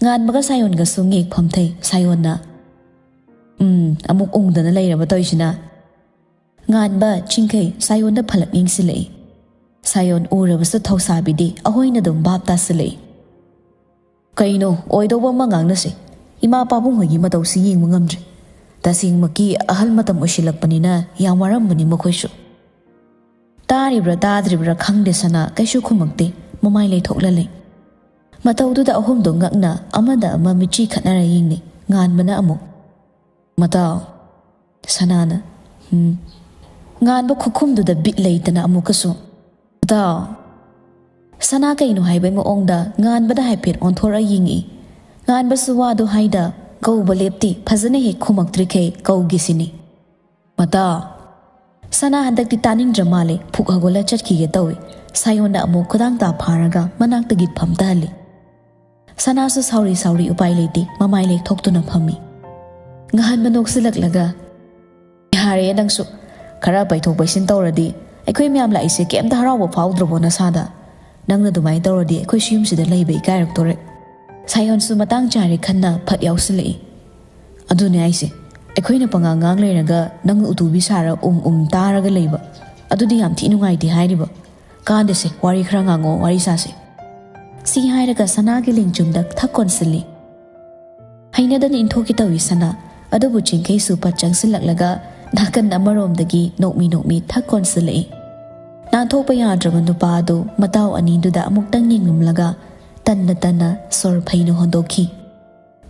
ꯉꯥꯟꯕꯒ ꯁꯥꯌꯣꯟꯒꯁꯨ ꯉꯦꯛ ꯐꯝꯊꯩ꯫ ꯁꯥꯌꯣꯟꯅ, "ꯎꯝ, ꯑꯃꯨꯛ ꯎꯪꯗꯅ ꯂꯩꯔꯕ ꯇꯧꯔꯤꯁꯤꯅ?" ꯉꯥꯟꯕ, ꯆꯤꯡꯈꯩ ꯁꯥꯌꯣꯟꯗ ꯐꯂꯛ ꯌꯦꯡꯁꯤꯜꯂꯛꯏ꯫ ꯁꯥꯌꯣꯟ ꯎꯔꯕꯁꯨ ꯊꯧꯁꯥꯕꯤꯗꯦ, ꯑꯍꯣꯏꯅ ꯑꯗꯨꯝ ꯚꯥꯞ ꯇꯥꯁꯤꯜꯂꯛꯏ꯫ "ꯀꯩꯅꯣ, ꯑꯣꯏꯗꯧꯕ ꯑꯃ ꯉꯥꯡꯅꯁꯦ꯫ ꯏꯃꯥ ꯄꯥꯕꯨꯡ ꯍꯣꯏꯒꯤ ꯃꯇꯧꯁꯤ ꯌꯦꯡꯕ ꯉꯝꯗ꯭ꯔꯦ꯫ ꯇꯁꯦꯡꯃꯛꯀꯤ ꯑꯍꯜ ꯃꯇꯝ ꯑꯣꯏꯁꯤꯜꯂꯛꯄꯅꯤꯅ ꯌꯥꯝ ꯋꯥꯔꯝꯕꯅꯤ ꯃꯈꯣꯏꯁꯨ꯫" ꯇꯥꯔꯤꯕ꯭ꯔꯥ ꯇꯥꯗ꯭ꯔꯤꯕ꯭ꯔꯥ ꯈꯪꯗꯦ ꯁꯅꯥ ꯀꯩꯁꯨ ꯈꯨꯝꯃꯛꯇꯦ, ꯃꯃꯥꯏ ꯂꯩꯊꯣꯛꯂ ꯂꯩ꯫ ꯃꯇꯧꯗꯨꯗ ꯑꯍꯨꯝꯗꯣ ꯉꯛꯅ ꯑꯃꯗ ꯑꯃ ꯃꯤꯠꯆꯤ ꯈꯠꯅꯔ ꯌꯦꯡꯅꯩ꯫ ꯉꯥꯟꯕꯅ ꯑꯃꯨꯛ, "ꯃꯇꯥꯎ꯫" ꯁꯅꯥꯅ, "ꯎꯝ, ꯉꯥꯟꯕ ꯈꯨꯈꯨꯝꯗꯨꯗ ꯕꯤꯠ ꯂꯩꯇꯅ ꯑꯃꯨꯛꯀꯁꯨ, "ꯃꯇꯥꯎ!" ꯁꯅꯥ ꯀꯩꯅꯣ ꯍꯥꯏꯕꯩ ꯃꯑꯣꯡꯗ ꯉꯥꯟꯕꯗ ꯍꯥꯏꯐꯦꯠ ꯑꯣꯟꯊꯣꯔꯛꯑ ꯌꯦꯡꯉꯛꯏ꯫ ꯉꯥꯟꯕꯁꯨ ꯋꯥꯗꯣ ꯍꯥꯏꯗ ꯀꯧꯕ ꯂꯦꯞꯇꯦ, ꯐꯖꯅ ꯍꯦꯛ ꯈꯨꯝꯃꯛꯇ꯭ꯔꯤꯈꯩ ꯀꯧꯒꯦ ꯁꯤꯅꯤ꯫ "ꯃꯇꯥꯎ!" ꯁꯅꯥ ꯍꯟꯗꯛꯇꯤ ꯇꯥꯅꯤꯡꯗ꯭ꯔ ꯃꯥꯜꯂꯦ, ꯐꯨꯛ ꯍꯧꯒꯠꯂ ꯆꯠꯈꯤꯒꯦ ꯇꯧꯏ꯫ ꯁꯥꯌꯣꯟꯅ ꯑꯃꯨꯛ ꯈꯨꯗꯥꯡ ꯇꯥ ꯐꯥꯔꯒ ꯃꯅꯥꯛꯇꯒꯤ ꯐꯝꯊꯍꯜꯂꯤ꯫ ꯁꯅꯥꯁꯨ ꯁꯥꯎꯔꯤ ꯁꯥꯎꯔꯤ ꯎꯄꯥꯏ ꯂꯩꯇꯦ, ꯃꯃꯥꯏ ꯂꯦꯛꯊꯣꯛꯇꯨꯅ ꯐꯝꯃꯤ꯫ ꯉꯍꯥꯟꯕ ꯅꯣꯛꯁꯤꯜꯂꯛꯂꯒ, "ꯌꯥꯔꯦ ꯅꯪꯁꯨ, ꯈꯔ ꯄꯩꯊꯣꯛ ꯄꯩꯁꯤꯟ ꯇꯧꯔꯗꯤ ꯑꯩꯈꯣꯏ ꯃꯌꯥꯝ ꯂꯥꯛꯏꯁꯦ ꯀꯩꯝꯇ ꯍꯔꯥꯎꯕ ꯐꯥꯎꯗ꯭ꯔꯕꯣ ꯅꯁꯥꯗ? ꯅꯪꯅ ꯑꯗꯨꯃꯥꯏꯅ ꯇꯧꯔꯗꯤ ꯑꯩꯈꯣꯏꯁꯨ ꯌꯨꯝꯁꯤꯗ ꯂꯩꯕ ꯏꯀꯥꯏꯔꯛꯇꯣꯔꯦ꯫" ꯁꯥꯌꯣꯟꯁꯨ ꯃꯇꯥꯡ ꯆꯥꯔꯦ ꯈꯟꯅ ꯐꯠ ꯌꯥꯎꯁꯤꯜꯂꯛꯏ꯫ "ꯑꯗꯨꯅꯦ ꯍꯥꯏꯁꯦ, ꯑꯩꯈꯣꯏꯅ ꯄꯉꯥꯡ ꯉꯥꯡ ꯂꯩꯔꯒ ꯅꯪꯅ ꯎꯇꯨꯕꯤ ꯁꯥꯔ ꯎꯝ ꯎꯝ ꯇꯥꯔꯒ ꯂꯩꯕ, ꯑꯗꯨꯗꯤ ꯌꯥꯝ ꯊꯤ ꯅꯨꯡꯉꯥꯏꯇꯦ ꯍꯥꯏꯔꯤꯕ꯫ ꯀꯥꯟꯗꯦꯁꯦ, ꯋꯥꯔꯤ ꯈꯔ ꯉꯥꯡꯉꯣ, ꯋꯥꯔꯤ ꯁꯥꯁꯦ꯫" ꯁꯤ ꯍꯥꯏꯔꯒ ꯁꯅꯥꯒꯤ ꯂꯦꯡꯖꯨꯝꯗ ꯊꯛ ꯀꯣꯟꯁꯤꯜꯂꯤ꯫ ꯍꯩꯅꯗꯅ ꯏꯟꯊꯣꯛꯀꯦ ꯇꯧꯏ ꯁꯅꯥ, ꯑꯗꯨꯕꯨ ꯆꯤꯡꯈꯩꯁꯨ ꯄꯠ ꯆꯪꯁꯤꯜꯂꯛꯂꯒ ꯅꯥꯀꯟ ꯑꯃꯔꯣꯝꯗꯒꯤ ꯅꯣꯛꯃꯤ ꯅꯣꯛꯃꯤ ꯊꯛ ꯀꯣꯟꯁꯤꯜꯂꯛꯏ꯫ ꯅꯥꯟꯊꯣꯛꯄ ꯌꯥꯗ꯭ꯔꯕ ꯅꯨꯄꯥ ꯑꯗꯨ ꯃꯇꯥꯎ ꯑꯅꯤꯗꯨꯗ ꯑꯃꯨꯛꯇꯪ ꯌꯦꯡꯂꯝꯂꯒ ꯇꯟꯅ ꯇꯟꯅ ꯁꯣꯔ ꯐꯩꯅ ꯍꯣꯟꯗꯣꯛꯈꯤ꯫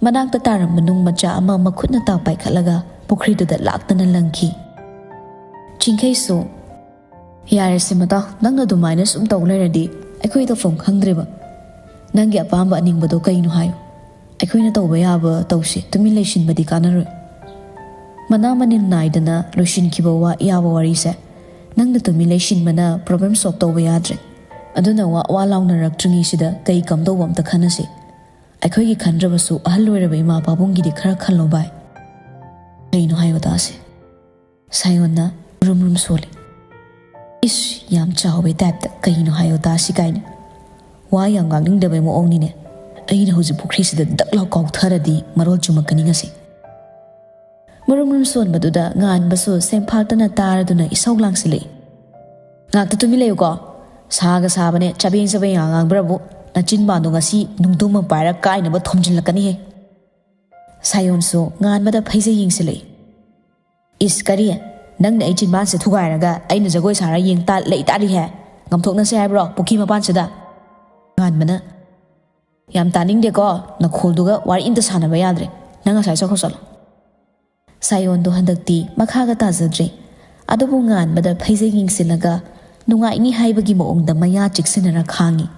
ꯃꯅꯥꯛꯇ ꯇꯥꯔꯝꯕ ꯅꯨꯡ ꯃꯆꯥ ꯑꯃ ꯃꯈꯨꯠꯅ ꯇꯥ ꯄꯥꯏꯈꯠꯂꯒ ꯄꯨꯈ꯭ꯔꯤꯗꯨꯗ ꯂꯥꯛꯇꯅ ꯂꯪꯈꯤ꯫ ꯆꯤꯡꯈꯩꯁꯨ, "ꯌꯥꯔꯦꯁꯦ ꯃꯇꯥꯎ, ꯅꯪꯅ ꯑꯗꯨꯃꯥꯏꯅ ꯁꯨꯝ ꯇꯧ ꯂꯩꯔꯗꯤ ꯑꯩꯈꯣꯏ ꯇꯧꯐꯝ ꯈꯪꯗ꯭ꯔꯦꯕ꯫ ꯅꯪꯒꯤ ꯑꯄꯥꯝꯕ ꯑꯅꯤꯡꯕꯗꯣ ꯀꯩꯅꯣ ꯍꯥꯏꯌꯨ꯫ ꯑꯩꯈꯣꯏꯅ ꯇꯧꯕ ꯌꯥꯕ ꯇꯧꯁꯦ, ꯇꯨꯃꯤꯟ ꯂꯩꯁꯤꯟꯕꯗꯤ ꯀꯥꯟꯅꯔꯣꯏ꯫" ꯃꯅꯥ ꯃꯅꯤꯜ ꯅꯥꯏꯗꯅ ꯂꯣꯏꯁꯤꯟꯈꯤꯕ ꯋꯥ ꯌꯥꯕ ꯋꯥꯔꯤꯁꯦ ꯅꯪꯅ ꯇꯨꯃꯤꯟ ꯂꯩꯁꯤꯟꯕꯅ problem solve ꯇꯧꯕ ꯌꯥꯗ꯭ꯔꯦ꯫ ꯑꯗꯨꯅ ꯋꯥ ꯋꯥ ꯂꯥꯎꯅꯔꯛꯇ꯭ꯔꯤꯉꯩꯁꯤꯗ ꯀꯩ ꯀꯝꯗꯧꯕ ꯑꯝꯇ ꯈꯟꯅꯁꯦ꯫ ꯑꯩꯈꯣꯏꯒꯤ ꯈꯟꯗ꯭ꯔꯕꯁꯨ ꯑꯍꯜ ꯑꯣꯏꯔꯕ ꯏꯃꯥ ꯄꯥꯕꯨꯡꯒꯤꯗꯤ ꯈꯔ ꯈꯜꯂꯣ ꯚꯥꯏ꯫ "ꯀꯩꯅꯣ ꯍꯥꯏꯌꯣ ꯇꯥꯁꯦ꯫" ꯁꯥꯌꯣꯟꯅ ꯔꯨꯝ ꯔꯨꯝ ꯁꯣꯜꯂꯤ꯫ "ꯏꯁ, ꯌꯥꯝ ꯆꯥꯎꯕꯩ ꯇꯥꯏꯞꯇ ꯀꯩꯅꯣ ꯍꯥꯏꯌꯣ ꯇꯥꯁꯤ ꯀꯥꯏꯅ꯫ ꯋꯥ ꯌꯥꯝ ꯉꯥꯡꯅꯤꯡꯗꯕꯩ ꯃꯑꯣꯡꯅꯤꯅꯦ꯫ ꯑꯩꯅ ꯍꯧꯖꯤꯛ ꯄꯨꯈ꯭ꯔꯤꯁꯤꯗ ꯗꯛ ꯂꯥꯎ ꯀꯥꯎꯊꯔꯗꯤ ꯃꯔꯣꯜ ꯆꯨꯝꯃꯛꯀꯅꯤ ꯉꯁꯤ꯫" ꯃꯔꯨꯝ ꯃꯔꯨꯝ ꯁꯣꯟꯕꯗꯨꯗ ꯉꯥꯟꯕꯁꯨ ꯁꯦꯝꯐꯥꯛꯇꯅ ꯇꯥꯔꯗꯨꯅ ꯏꯁꯧ ꯂꯥꯡꯁꯤꯜꯂꯛꯏ꯫ "ꯉꯥꯛꯇ ꯇꯨꯃꯤꯟ ꯂꯩꯌꯨꯀꯣ꯫ ꯁꯥꯒ ꯁꯥꯕꯅꯦ, ꯆꯕꯦꯡ ꯆꯕꯦꯡ ꯉꯥꯡ ꯉꯥꯡꯕ꯭ꯔꯕꯨ ꯅꯆꯤꯟꯕꯥꯟꯗꯣ ꯉꯁꯤ ꯅꯨꯡꯗꯨꯝ ꯑꯃ ꯄꯥꯏꯔ ꯀꯥꯏꯅꯕ ꯊꯣꯝꯖꯤꯜꯂꯛꯀꯅꯤꯍꯦ꯫" ꯁꯥꯌꯣꯟꯁꯨ ꯉꯥꯟꯕꯗ ꯐꯩꯖꯩ ꯌꯦꯡꯁꯤꯜꯂꯛꯏ꯫ "ꯏꯁ, ꯀꯔꯤ? ꯅꯪꯅ ꯑꯩ ꯆꯤꯟꯕꯥꯟꯁꯦ ꯊꯨꯒꯥꯏꯔꯒ ꯑꯩꯅ ꯖꯒꯣꯏ ꯁꯥꯔ ꯌꯦꯡ ꯇꯥ-, ꯂꯩ ꯇꯥꯔꯤꯍꯦ? ꯉꯝꯊꯣꯛꯅꯁꯦ ꯍꯥꯏꯕ꯭ꯔꯣ ꯄꯨꯈ꯭ꯔꯤ ꯃꯄꯥꯟꯁꯤꯗ?" ꯉꯥꯟꯕꯅ, "ꯌꯥꯝ ꯇꯥꯅꯤꯡꯗꯦꯀꯣ, ꯅꯈꯣꯜꯗꯨꯒ ꯋꯥꯔꯤ ꯑꯝꯇ ꯁꯥꯟꯅꯕ ꯌꯥꯗ꯭ꯔꯦ꯫ ꯅꯪ ꯉꯁꯥꯏ ꯆꯠꯈ꯭ꯔꯣ ꯆꯠꯂꯣ꯫" ꯁꯥꯌꯣꯟꯗꯣ ꯍꯟꯗꯛꯇꯤ ꯃꯈꯥꯒ ꯇꯥꯖꯗ꯭ꯔꯦ꯫ ꯑꯗꯨꯕꯨ ꯉꯥꯟꯕꯗ ꯐꯩꯖꯩ ꯌꯦꯡꯁꯤꯜꯂꯒ ꯅꯨꯡꯉꯥꯏꯅꯤ ꯍꯥꯏꯕꯒꯤ ꯃꯑꯣꯡꯗ ꯃꯌꯥ ꯆꯤꯛꯁꯤꯟꯅꯔ ꯈꯥꯡꯉꯤ꯫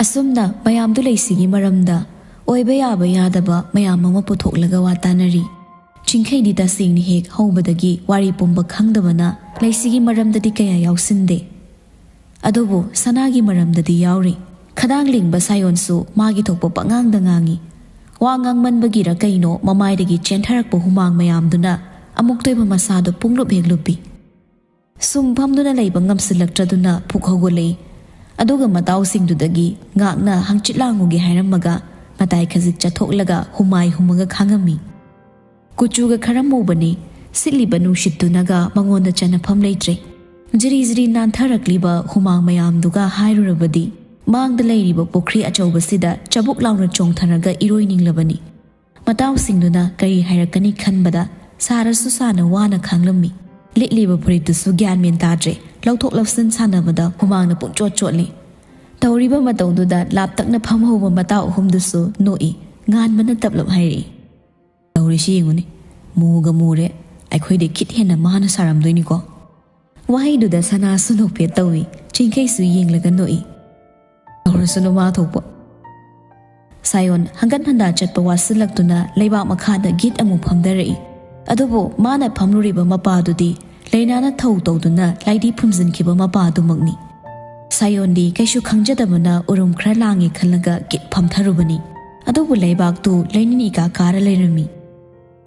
ꯑꯁꯨꯝꯅ ꯃꯌꯥꯝꯗꯨ ꯂꯩꯁꯤꯒꯤ ꯃꯔꯝꯗ, ꯑꯣꯏꯕ ꯌꯥꯕ ꯌꯥꯗꯕ ꯃꯌꯥꯝ ꯑꯃ ꯄꯨꯊꯣꯛꯂꯒ ꯋꯥ ꯇꯥꯅꯔꯤ꯫ ꯆꯤꯡꯈꯩꯗꯤ ꯇꯁꯦꯡꯅ ꯍꯦꯛ ꯍꯧꯕꯗꯒꯤ ꯋꯥꯔꯤ ꯄꯨꯝꯕ ꯈꯪꯗꯕꯅ ꯂꯩꯁꯤꯒꯤ ꯃꯔꯝꯗꯗꯤ ꯀꯌꯥ ꯌꯥꯎꯁꯤꯟꯗꯦ꯫ ꯑꯗꯨꯕꯨ ꯁꯅꯥꯒꯤ ꯃꯔꯝꯗꯗꯤ ꯌꯥꯎꯔꯤ꯫ ꯈꯗꯥꯡ ꯂꯤꯡꯕ ꯁꯥꯌꯣꯟꯁꯨ ꯃꯥꯒꯤ ꯊꯣꯛꯄ ꯄꯉꯥꯡꯗ ꯉꯥꯡꯏ꯫ ꯋꯥ ꯉꯥꯡꯃꯟꯕꯒꯤꯔ ꯀꯩꯅꯣ, ꯃꯃꯥꯏꯗꯒꯤ ꯆꯦꯟꯊꯔꯛꯄ ꯍꯨꯃꯥꯡ ꯃꯌꯥꯝꯗꯨꯅ ꯑꯃꯨꯛꯇꯣꯏꯕ ꯃꯁꯥꯗꯣ ꯄꯨꯡꯂꯨꯞ ꯍꯦꯛ ꯂꯨꯞꯄꯤ꯫ ꯁꯨꯝ ꯐꯝꯗꯨꯅ ꯂꯩꯕ ꯉꯝꯁꯤꯜꯂꯛꯇ꯭ꯔꯗꯨꯅ ꯄꯨꯛ ꯍꯧꯒꯠꯂꯛꯏ꯫ ꯑꯗꯨꯒ ꯃꯇꯥꯎꯁꯤꯡꯗꯨꯗꯒꯤ ꯉꯥꯛꯅ ꯍꯪꯆꯤꯠ ꯂꯥꯡꯉꯨꯒꯦ ꯍꯥꯏꯔꯝꯃꯒ ꯃꯇꯥꯏ ꯈꯖꯤꯛ ꯆꯠꯊꯣꯛꯂꯒ ꯍꯨꯃꯥꯏ ꯍꯨꯝꯃꯒ ꯈꯥꯡꯉꯝꯃꯤ꯫ ꯀꯨꯆꯨꯒ ꯈꯔ ꯃꯨꯕꯅꯤ, ꯁꯤꯠꯂꯤꯕ ꯅꯨꯡꯁꯤꯠꯇꯨꯅꯒ ꯃꯉꯣꯟꯗ ꯆꯟꯅꯐꯝ ꯂꯩꯇ꯭ꯔꯦ꯫ ꯖꯤꯔꯤ ꯖꯤꯔꯤ ꯅꯥꯟꯊꯔꯛꯂꯤꯕ ꯍꯨꯃꯥꯡ ꯃꯌꯥꯝꯗꯨꯒ ꯍꯥꯏꯔꯨꯔꯕꯗꯤ, ꯃꯥꯡꯗ ꯂꯩꯔꯤꯕ ꯄꯨꯈ꯭ꯔꯤ ꯑꯆꯧꯕꯁꯤꯗ ꯆꯕꯨꯛ ꯂꯥꯎꯅ ꯆꯣꯡꯊꯔꯒ ꯏꯔꯣꯏꯅꯤꯡꯂꯕꯅꯤ꯫ ꯃꯇꯥꯎꯁꯤꯡꯗꯨꯅ ꯀꯔꯤ ꯍꯥꯏꯔꯛꯀꯅꯤ ꯈꯟꯕꯗ ꯁꯥꯔꯁꯨ ꯁꯥꯅ ꯋꯥꯅ ꯈꯥꯡꯂꯝꯃꯤ꯫ ꯂꯤꯠꯂꯤꯕ ꯐꯨꯔꯤꯠꯇꯨꯁꯨ ꯒ꯭ꯌꯥꯟ ꯃꯦꯟ ꯇꯥꯗ꯭ꯔꯦ꯫ ꯂꯧꯊꯣꯛ ꯂꯧꯁꯤꯟ ꯁꯥꯟꯅꯕꯗ ꯍꯨꯃꯥꯡꯅ ꯄꯨꯡꯆꯣꯠ ꯆꯣꯠꯂꯤ꯫ ꯇꯧꯔꯤꯕ ꯃꯇꯧꯗꯨꯗ ꯂꯥꯞꯇꯛꯅ ꯐꯝꯍꯧꯕ ꯃꯇꯥꯎ ꯑꯍꯨꯝꯗꯨꯁꯨ ꯅꯣꯛꯏ꯫ ꯉꯥꯟꯕꯅ ꯇꯞꯂꯞ ꯍꯥꯏꯔꯛꯏ, "ꯇꯧꯔꯤꯁꯤ ꯌꯦꯡꯉꯨꯅꯦ, ꯃꯨꯒ ꯃꯨꯔꯦ, ꯑꯩꯈꯣꯏꯗꯤ ꯈꯤꯠ ꯍꯦꯟꯅ ꯃꯥꯅ ꯁꯥꯔꯝꯗꯣꯏꯅꯤꯀꯣ?" ꯋꯥꯍꯩꯗꯨꯗ ꯁꯅꯥꯁꯨ ꯅꯣꯛꯐꯦꯠ ꯇꯧꯏ, ꯆꯤꯡꯈꯩꯁꯨ ꯌꯦꯡꯂꯒ ꯅꯣꯛꯏ꯫ "ꯇꯧꯔꯁꯅꯨ ꯃꯥ ꯊꯣꯛꯄ꯫" ꯁꯥꯌꯣꯟ ꯍꯪꯒꯠ ꯍꯟꯗꯥ ꯆꯠꯄ ꯋꯥꯁꯤꯜꯂꯛꯇꯨꯅ ꯂꯩꯕꯥꯛ ꯃꯈꯥꯗ ꯒꯤꯠ ꯑꯃꯨꯛ ꯐꯝꯊꯔꯛꯏ꯫ ꯑꯗꯨꯕꯨ ꯃꯥꯅ ꯐꯝꯂꯨꯔꯤꯕ ꯃꯄꯥꯗꯨꯗꯤ ꯂꯩꯅꯥꯅ ꯊꯧ ꯇꯧꯗꯨꯅ ꯂꯥꯏꯗꯤ ꯐꯨꯝꯖꯤꯟꯈꯤꯕ ꯃꯄꯥ ꯑꯗꯨꯃꯛꯅꯤ꯫ ꯁꯥꯌꯣꯟꯗꯤ ꯀꯩꯁꯨ ꯈꯪꯖꯗꯕꯅ ꯎꯔꯨꯝ ꯈꯔ ꯂꯥꯡꯉꯦ ꯈꯜꯂꯒ ꯒꯤꯠ ꯐꯝꯊꯔꯨꯕꯅꯤ꯫ ꯑꯗꯨꯕꯨ ꯂꯩꯕꯥꯛꯇꯨ ꯂꯩꯅꯤꯟ ꯏꯀꯥ ꯀꯥꯔ ꯂꯩꯔꯝꯃꯤ꯫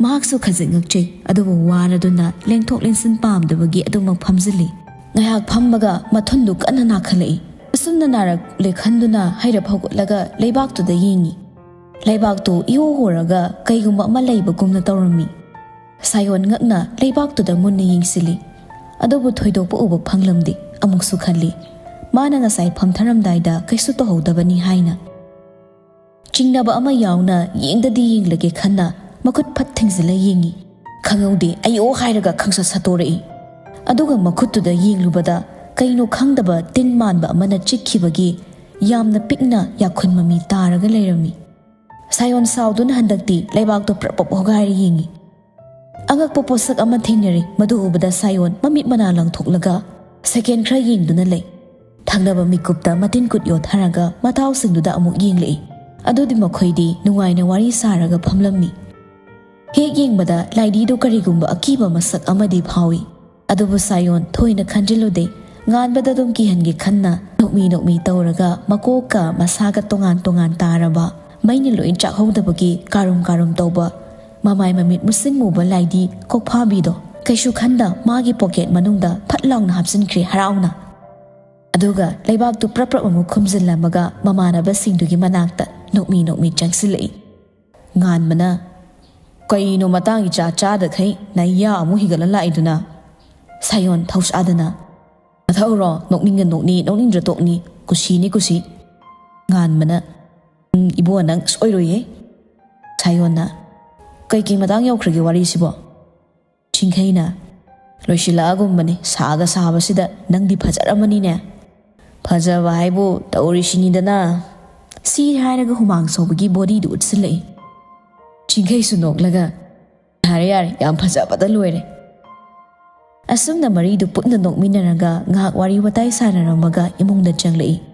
ꯃꯍꯥꯛꯁꯨ ꯈꯖꯤꯛ ꯉꯛꯆꯩ, ꯑꯗꯨꯕꯨ ꯋꯥꯔꯗꯨꯅ ꯂꯦꯡꯊꯣꯛ ꯂꯦꯡꯁꯤꯟ ꯄꯥꯝꯗꯕꯒꯤ ꯑꯗꯨꯃꯛ ꯐꯝꯖꯤꯜꯂꯤ꯫ ꯉꯥꯏꯍꯥꯛ ꯐꯝꯕꯒ ꯃꯊꯨꯟꯗꯨ ꯀꯟꯅ ꯅꯥꯈꯠꯂꯛꯏ꯫ ꯑꯁꯨꯝꯅ ꯅꯥꯔꯛꯂꯦ ꯈꯟꯗꯨꯅ ꯍꯩꯔꯞ ꯍꯧꯒꯠꯂꯒ ꯂꯩꯕꯥꯛꯇꯨꯗ ꯌꯦꯡꯉꯤ꯫ ꯂꯩꯕꯥꯛꯇꯨ ꯏꯍꯣ ꯍꯣꯔꯒ ꯀꯩꯒꯨꯝꯕ ꯑꯃ ꯂꯩꯕꯒꯨꯝꯅ ꯇꯧꯔꯝꯃꯤ꯫ ꯁꯥꯌꯣꯟ ꯉꯛꯅ ꯂꯩꯕꯥꯛꯇꯨꯗ ꯃꯨꯟꯅ ꯌꯦꯡꯁꯤꯜꯂꯤ꯫ ꯑꯗꯨꯕꯨ ꯊꯣꯏꯗꯣꯛꯄ ꯎꯕ ꯐꯪꯂꯝꯗꯦ꯫ ꯑꯃꯨꯛꯁꯨ ꯈꯜꯂꯤ, ꯃꯥꯅ ꯉꯁꯥꯏ ꯐꯝꯊꯔꯝꯗꯥꯏꯗ ꯀꯩꯁꯨ ꯇꯧꯍꯧꯗꯕꯅꯤ ꯍꯥꯏꯅ꯫ ꯆꯤꯡꯅꯕ ꯑꯃ ꯌꯥꯎꯅ ꯌꯦꯡꯗꯗꯤ ꯌꯦꯡꯂꯒꯦ ꯈꯟꯅ ꯃꯈꯨꯠ ꯐꯠ ꯊꯤꯡꯖꯤꯜꯂ ꯌꯦꯡꯉꯤ꯫ ꯈꯪꯍꯧꯗꯦ, "ꯑꯌꯣ" ꯍꯥꯏꯔꯒ ꯈꯪꯁꯥ ꯁꯥꯠꯇꯣꯔꯛꯏ꯫ ꯑꯗꯨꯒ ꯃꯈꯨꯠꯇꯨꯗ ꯌꯦꯡꯂꯨꯕꯗ ꯀꯩꯅꯣ ꯈꯪꯗꯕ ꯇꯤꯟ ꯃꯥꯟꯕ ꯑꯃꯅ ꯆꯤꯛꯈꯤꯕꯒꯤ ꯌꯥꯝꯅ ꯄꯤꯛꯅ ꯌꯥꯈꯨꯟ ꯃꯃꯤ ꯇꯥꯔꯒ ꯂꯩꯔꯝꯃꯤ꯫ ꯁꯥꯌꯣꯟ ꯁꯥꯎꯗꯨꯅ ꯍꯟꯗꯛꯇꯤ ꯂꯩꯕꯥꯛꯇꯣ ꯄ꯭ꯔꯞ ꯄ꯭ꯔꯞ ꯍꯣꯒꯥꯏꯔ ꯌꯦꯡꯉꯤ꯫ ꯑꯉꯛꯄ ꯄꯣꯠꯁꯛ ꯑꯃ ꯊꯦꯡꯅꯔꯦ꯫ ꯃꯗꯨ ꯎꯕꯗ ꯁꯥꯌꯣꯟ ꯃꯃꯤꯠ ꯃꯅꯥ ꯂꯪꯊꯣꯛꯂꯒ ꯁꯦꯀꯦꯟ ꯈꯔ ꯌꯦꯡꯗꯨꯅ ꯂꯩ꯫ ꯊꯪꯅꯕ ꯃꯤꯀꯨꯞꯇ ꯃꯇꯤꯟ ꯀꯨꯠ ꯌꯣꯠꯊꯔꯒ ꯃꯊꯥꯎꯁꯤꯡꯗꯨꯗ ꯑꯃꯨꯛ ꯌꯦꯡꯂꯛꯏ꯫ ꯑꯗꯨꯗꯤ ꯃꯈꯣꯏꯗꯤ ꯅꯨꯡꯉꯥꯏꯅ ꯋꯥꯔꯤ ꯁꯥꯔꯒ ꯐꯝꯂꯝꯃꯤ꯫ ꯍꯦꯛ ꯌꯦꯡꯕꯗ ꯂꯥꯏꯙꯤꯗꯨ ꯀꯔꯤꯒꯨꯝꯕ ꯑꯀꯤꯕ ꯃꯁꯛ ꯑꯃꯗꯤ ꯐꯥꯎꯏ꯫ ꯑꯗꯨꯕꯨ ꯁꯥꯌꯣꯟ ꯊꯣꯏꯅ ꯈꯟꯖꯤꯜꯂꯨꯗꯦ꯫ ꯉꯥꯟꯕꯗ ꯑꯗꯨꯝ ꯀꯤꯍꯟꯒꯦ ꯈꯟꯅ ꯅꯣꯛꯃꯤ ꯅꯣꯛꯃꯤ ꯇꯧꯔꯒ ꯃꯀꯣꯛꯀ ꯃꯁꯥꯒ ꯇꯣꯉꯥꯟ ꯇꯣꯉꯥꯟ ꯇꯥꯔꯕ, ꯃꯩꯅ ꯂꯣꯏ ꯆꯥꯛꯍꯧꯗꯕꯒꯤ ꯀꯥꯔꯨꯝ ꯀꯥꯔꯨꯝ ꯇꯧꯕ ꯃꯃꯥꯏ ꯃꯃꯤꯠ ꯃꯨꯁꯤꯟ ꯃꯨꯕ ꯂꯥꯏꯙꯤ ꯀꯣꯛꯐꯥꯕꯤꯗꯣ ꯀꯩꯁꯨ ꯈꯟꯗ ꯃꯥꯒꯤ ꯄꯣꯀꯦꯠ ꯃꯅꯨꯡꯗ ꯐꯠ ꯂꯥꯎꯅ ꯍꯥꯞꯆꯤꯟꯈ꯭ꯔꯦ ꯍꯔꯥꯎꯅ꯫ ꯑꯗꯨꯒ ꯂꯩꯕꯥꯛꯇꯨ ꯄ꯭ꯔꯞ ꯄ꯭ꯔꯞ ꯑꯃꯨꯛ ꯈꯨꯝꯖꯤꯜꯂꯝꯃꯒ ꯃꯃꯥꯟꯅꯕꯁꯤꯡꯗꯨꯒꯤ ꯃꯅꯥꯛꯇ ꯅꯣꯛꯃꯤ ꯅꯣꯛꯃꯤ ꯆꯪꯁꯤꯜꯂꯛꯏ꯫ ꯉꯥꯟꯕꯅ, "ꯀꯩꯅꯣ ꯃꯇꯥꯡ ꯏꯆꯥ ꯆꯥꯗꯈꯩ ꯅꯌꯥ ꯑꯃꯨꯛ ꯍꯤꯒꯠꯂ ꯂꯥꯛꯏꯗꯨꯅ?" ꯁꯥꯌꯣꯟ ꯊꯧꯁꯥꯗꯅ, "ꯃꯊꯧꯔꯣ? ꯅꯣꯛꯅꯤꯡꯉ ꯅꯣꯛꯅꯤ, ꯅꯣꯛꯅꯤꯡꯗ꯭ꯔ ꯇꯣꯛꯅꯤ, ꯀꯨꯁꯤꯅꯤ ꯀꯨꯁꯤ꯫" ꯉꯥꯟꯕꯅ, "ꯎꯝ, ꯏꯕꯣ, ꯅꯪ ꯁꯣꯏꯔꯣꯏꯌꯦ꯫" ꯁꯥꯌꯣꯟꯅ, "ꯀꯩꯀꯩ ꯃꯇꯥꯡ ꯌꯧꯈ꯭ꯔꯒꯦ ꯋꯥꯔꯤꯁꯤꯕꯣ?" ꯆꯤꯡꯈꯩꯅ, "ꯂꯣꯏꯁꯤꯜꯂꯛꯑꯒꯨꯝꯕꯅꯤ, ꯁꯥꯒ ꯁꯥꯕꯁꯤꯗ ꯅꯪꯗꯤ ꯐꯖꯔꯝꯃꯅꯤꯅꯦ꯫" "ꯐꯖꯕ ꯍꯥꯏꯕꯨ ꯇꯧꯔꯤꯁꯤꯅꯤꯗꯅ꯫" ꯁꯤ ꯍꯥꯏꯔꯒ ꯍꯨꯃꯥꯡ ꯁꯧꯕꯒꯤ ꯕꯣꯗꯤꯗꯨ ꯎꯠꯁꯤꯜꯂꯛꯏ꯫ ꯆꯤꯡꯈꯩꯁꯨ ꯅꯣꯛꯂꯒ, "ꯌꯥꯔꯦ, ꯌꯥꯔꯦ, ꯌꯥꯝ ꯐꯖꯕꯗ ꯂꯣꯏꯔꯦ꯫" ꯑꯁꯨꯝꯅ ꯃꯔꯤꯗꯨ ꯄꯨꯟꯅ ꯅꯣꯛꯃꯤꯟꯅꯔꯒ ꯉꯥꯏꯍꯥꯛ ꯋꯥꯔꯤ ꯋꯥꯇꯥꯏ ꯁꯥꯟꯅꯔꯝꯃꯒ ꯏꯃꯨꯡꯗ ꯆꯪꯂꯛꯏ꯫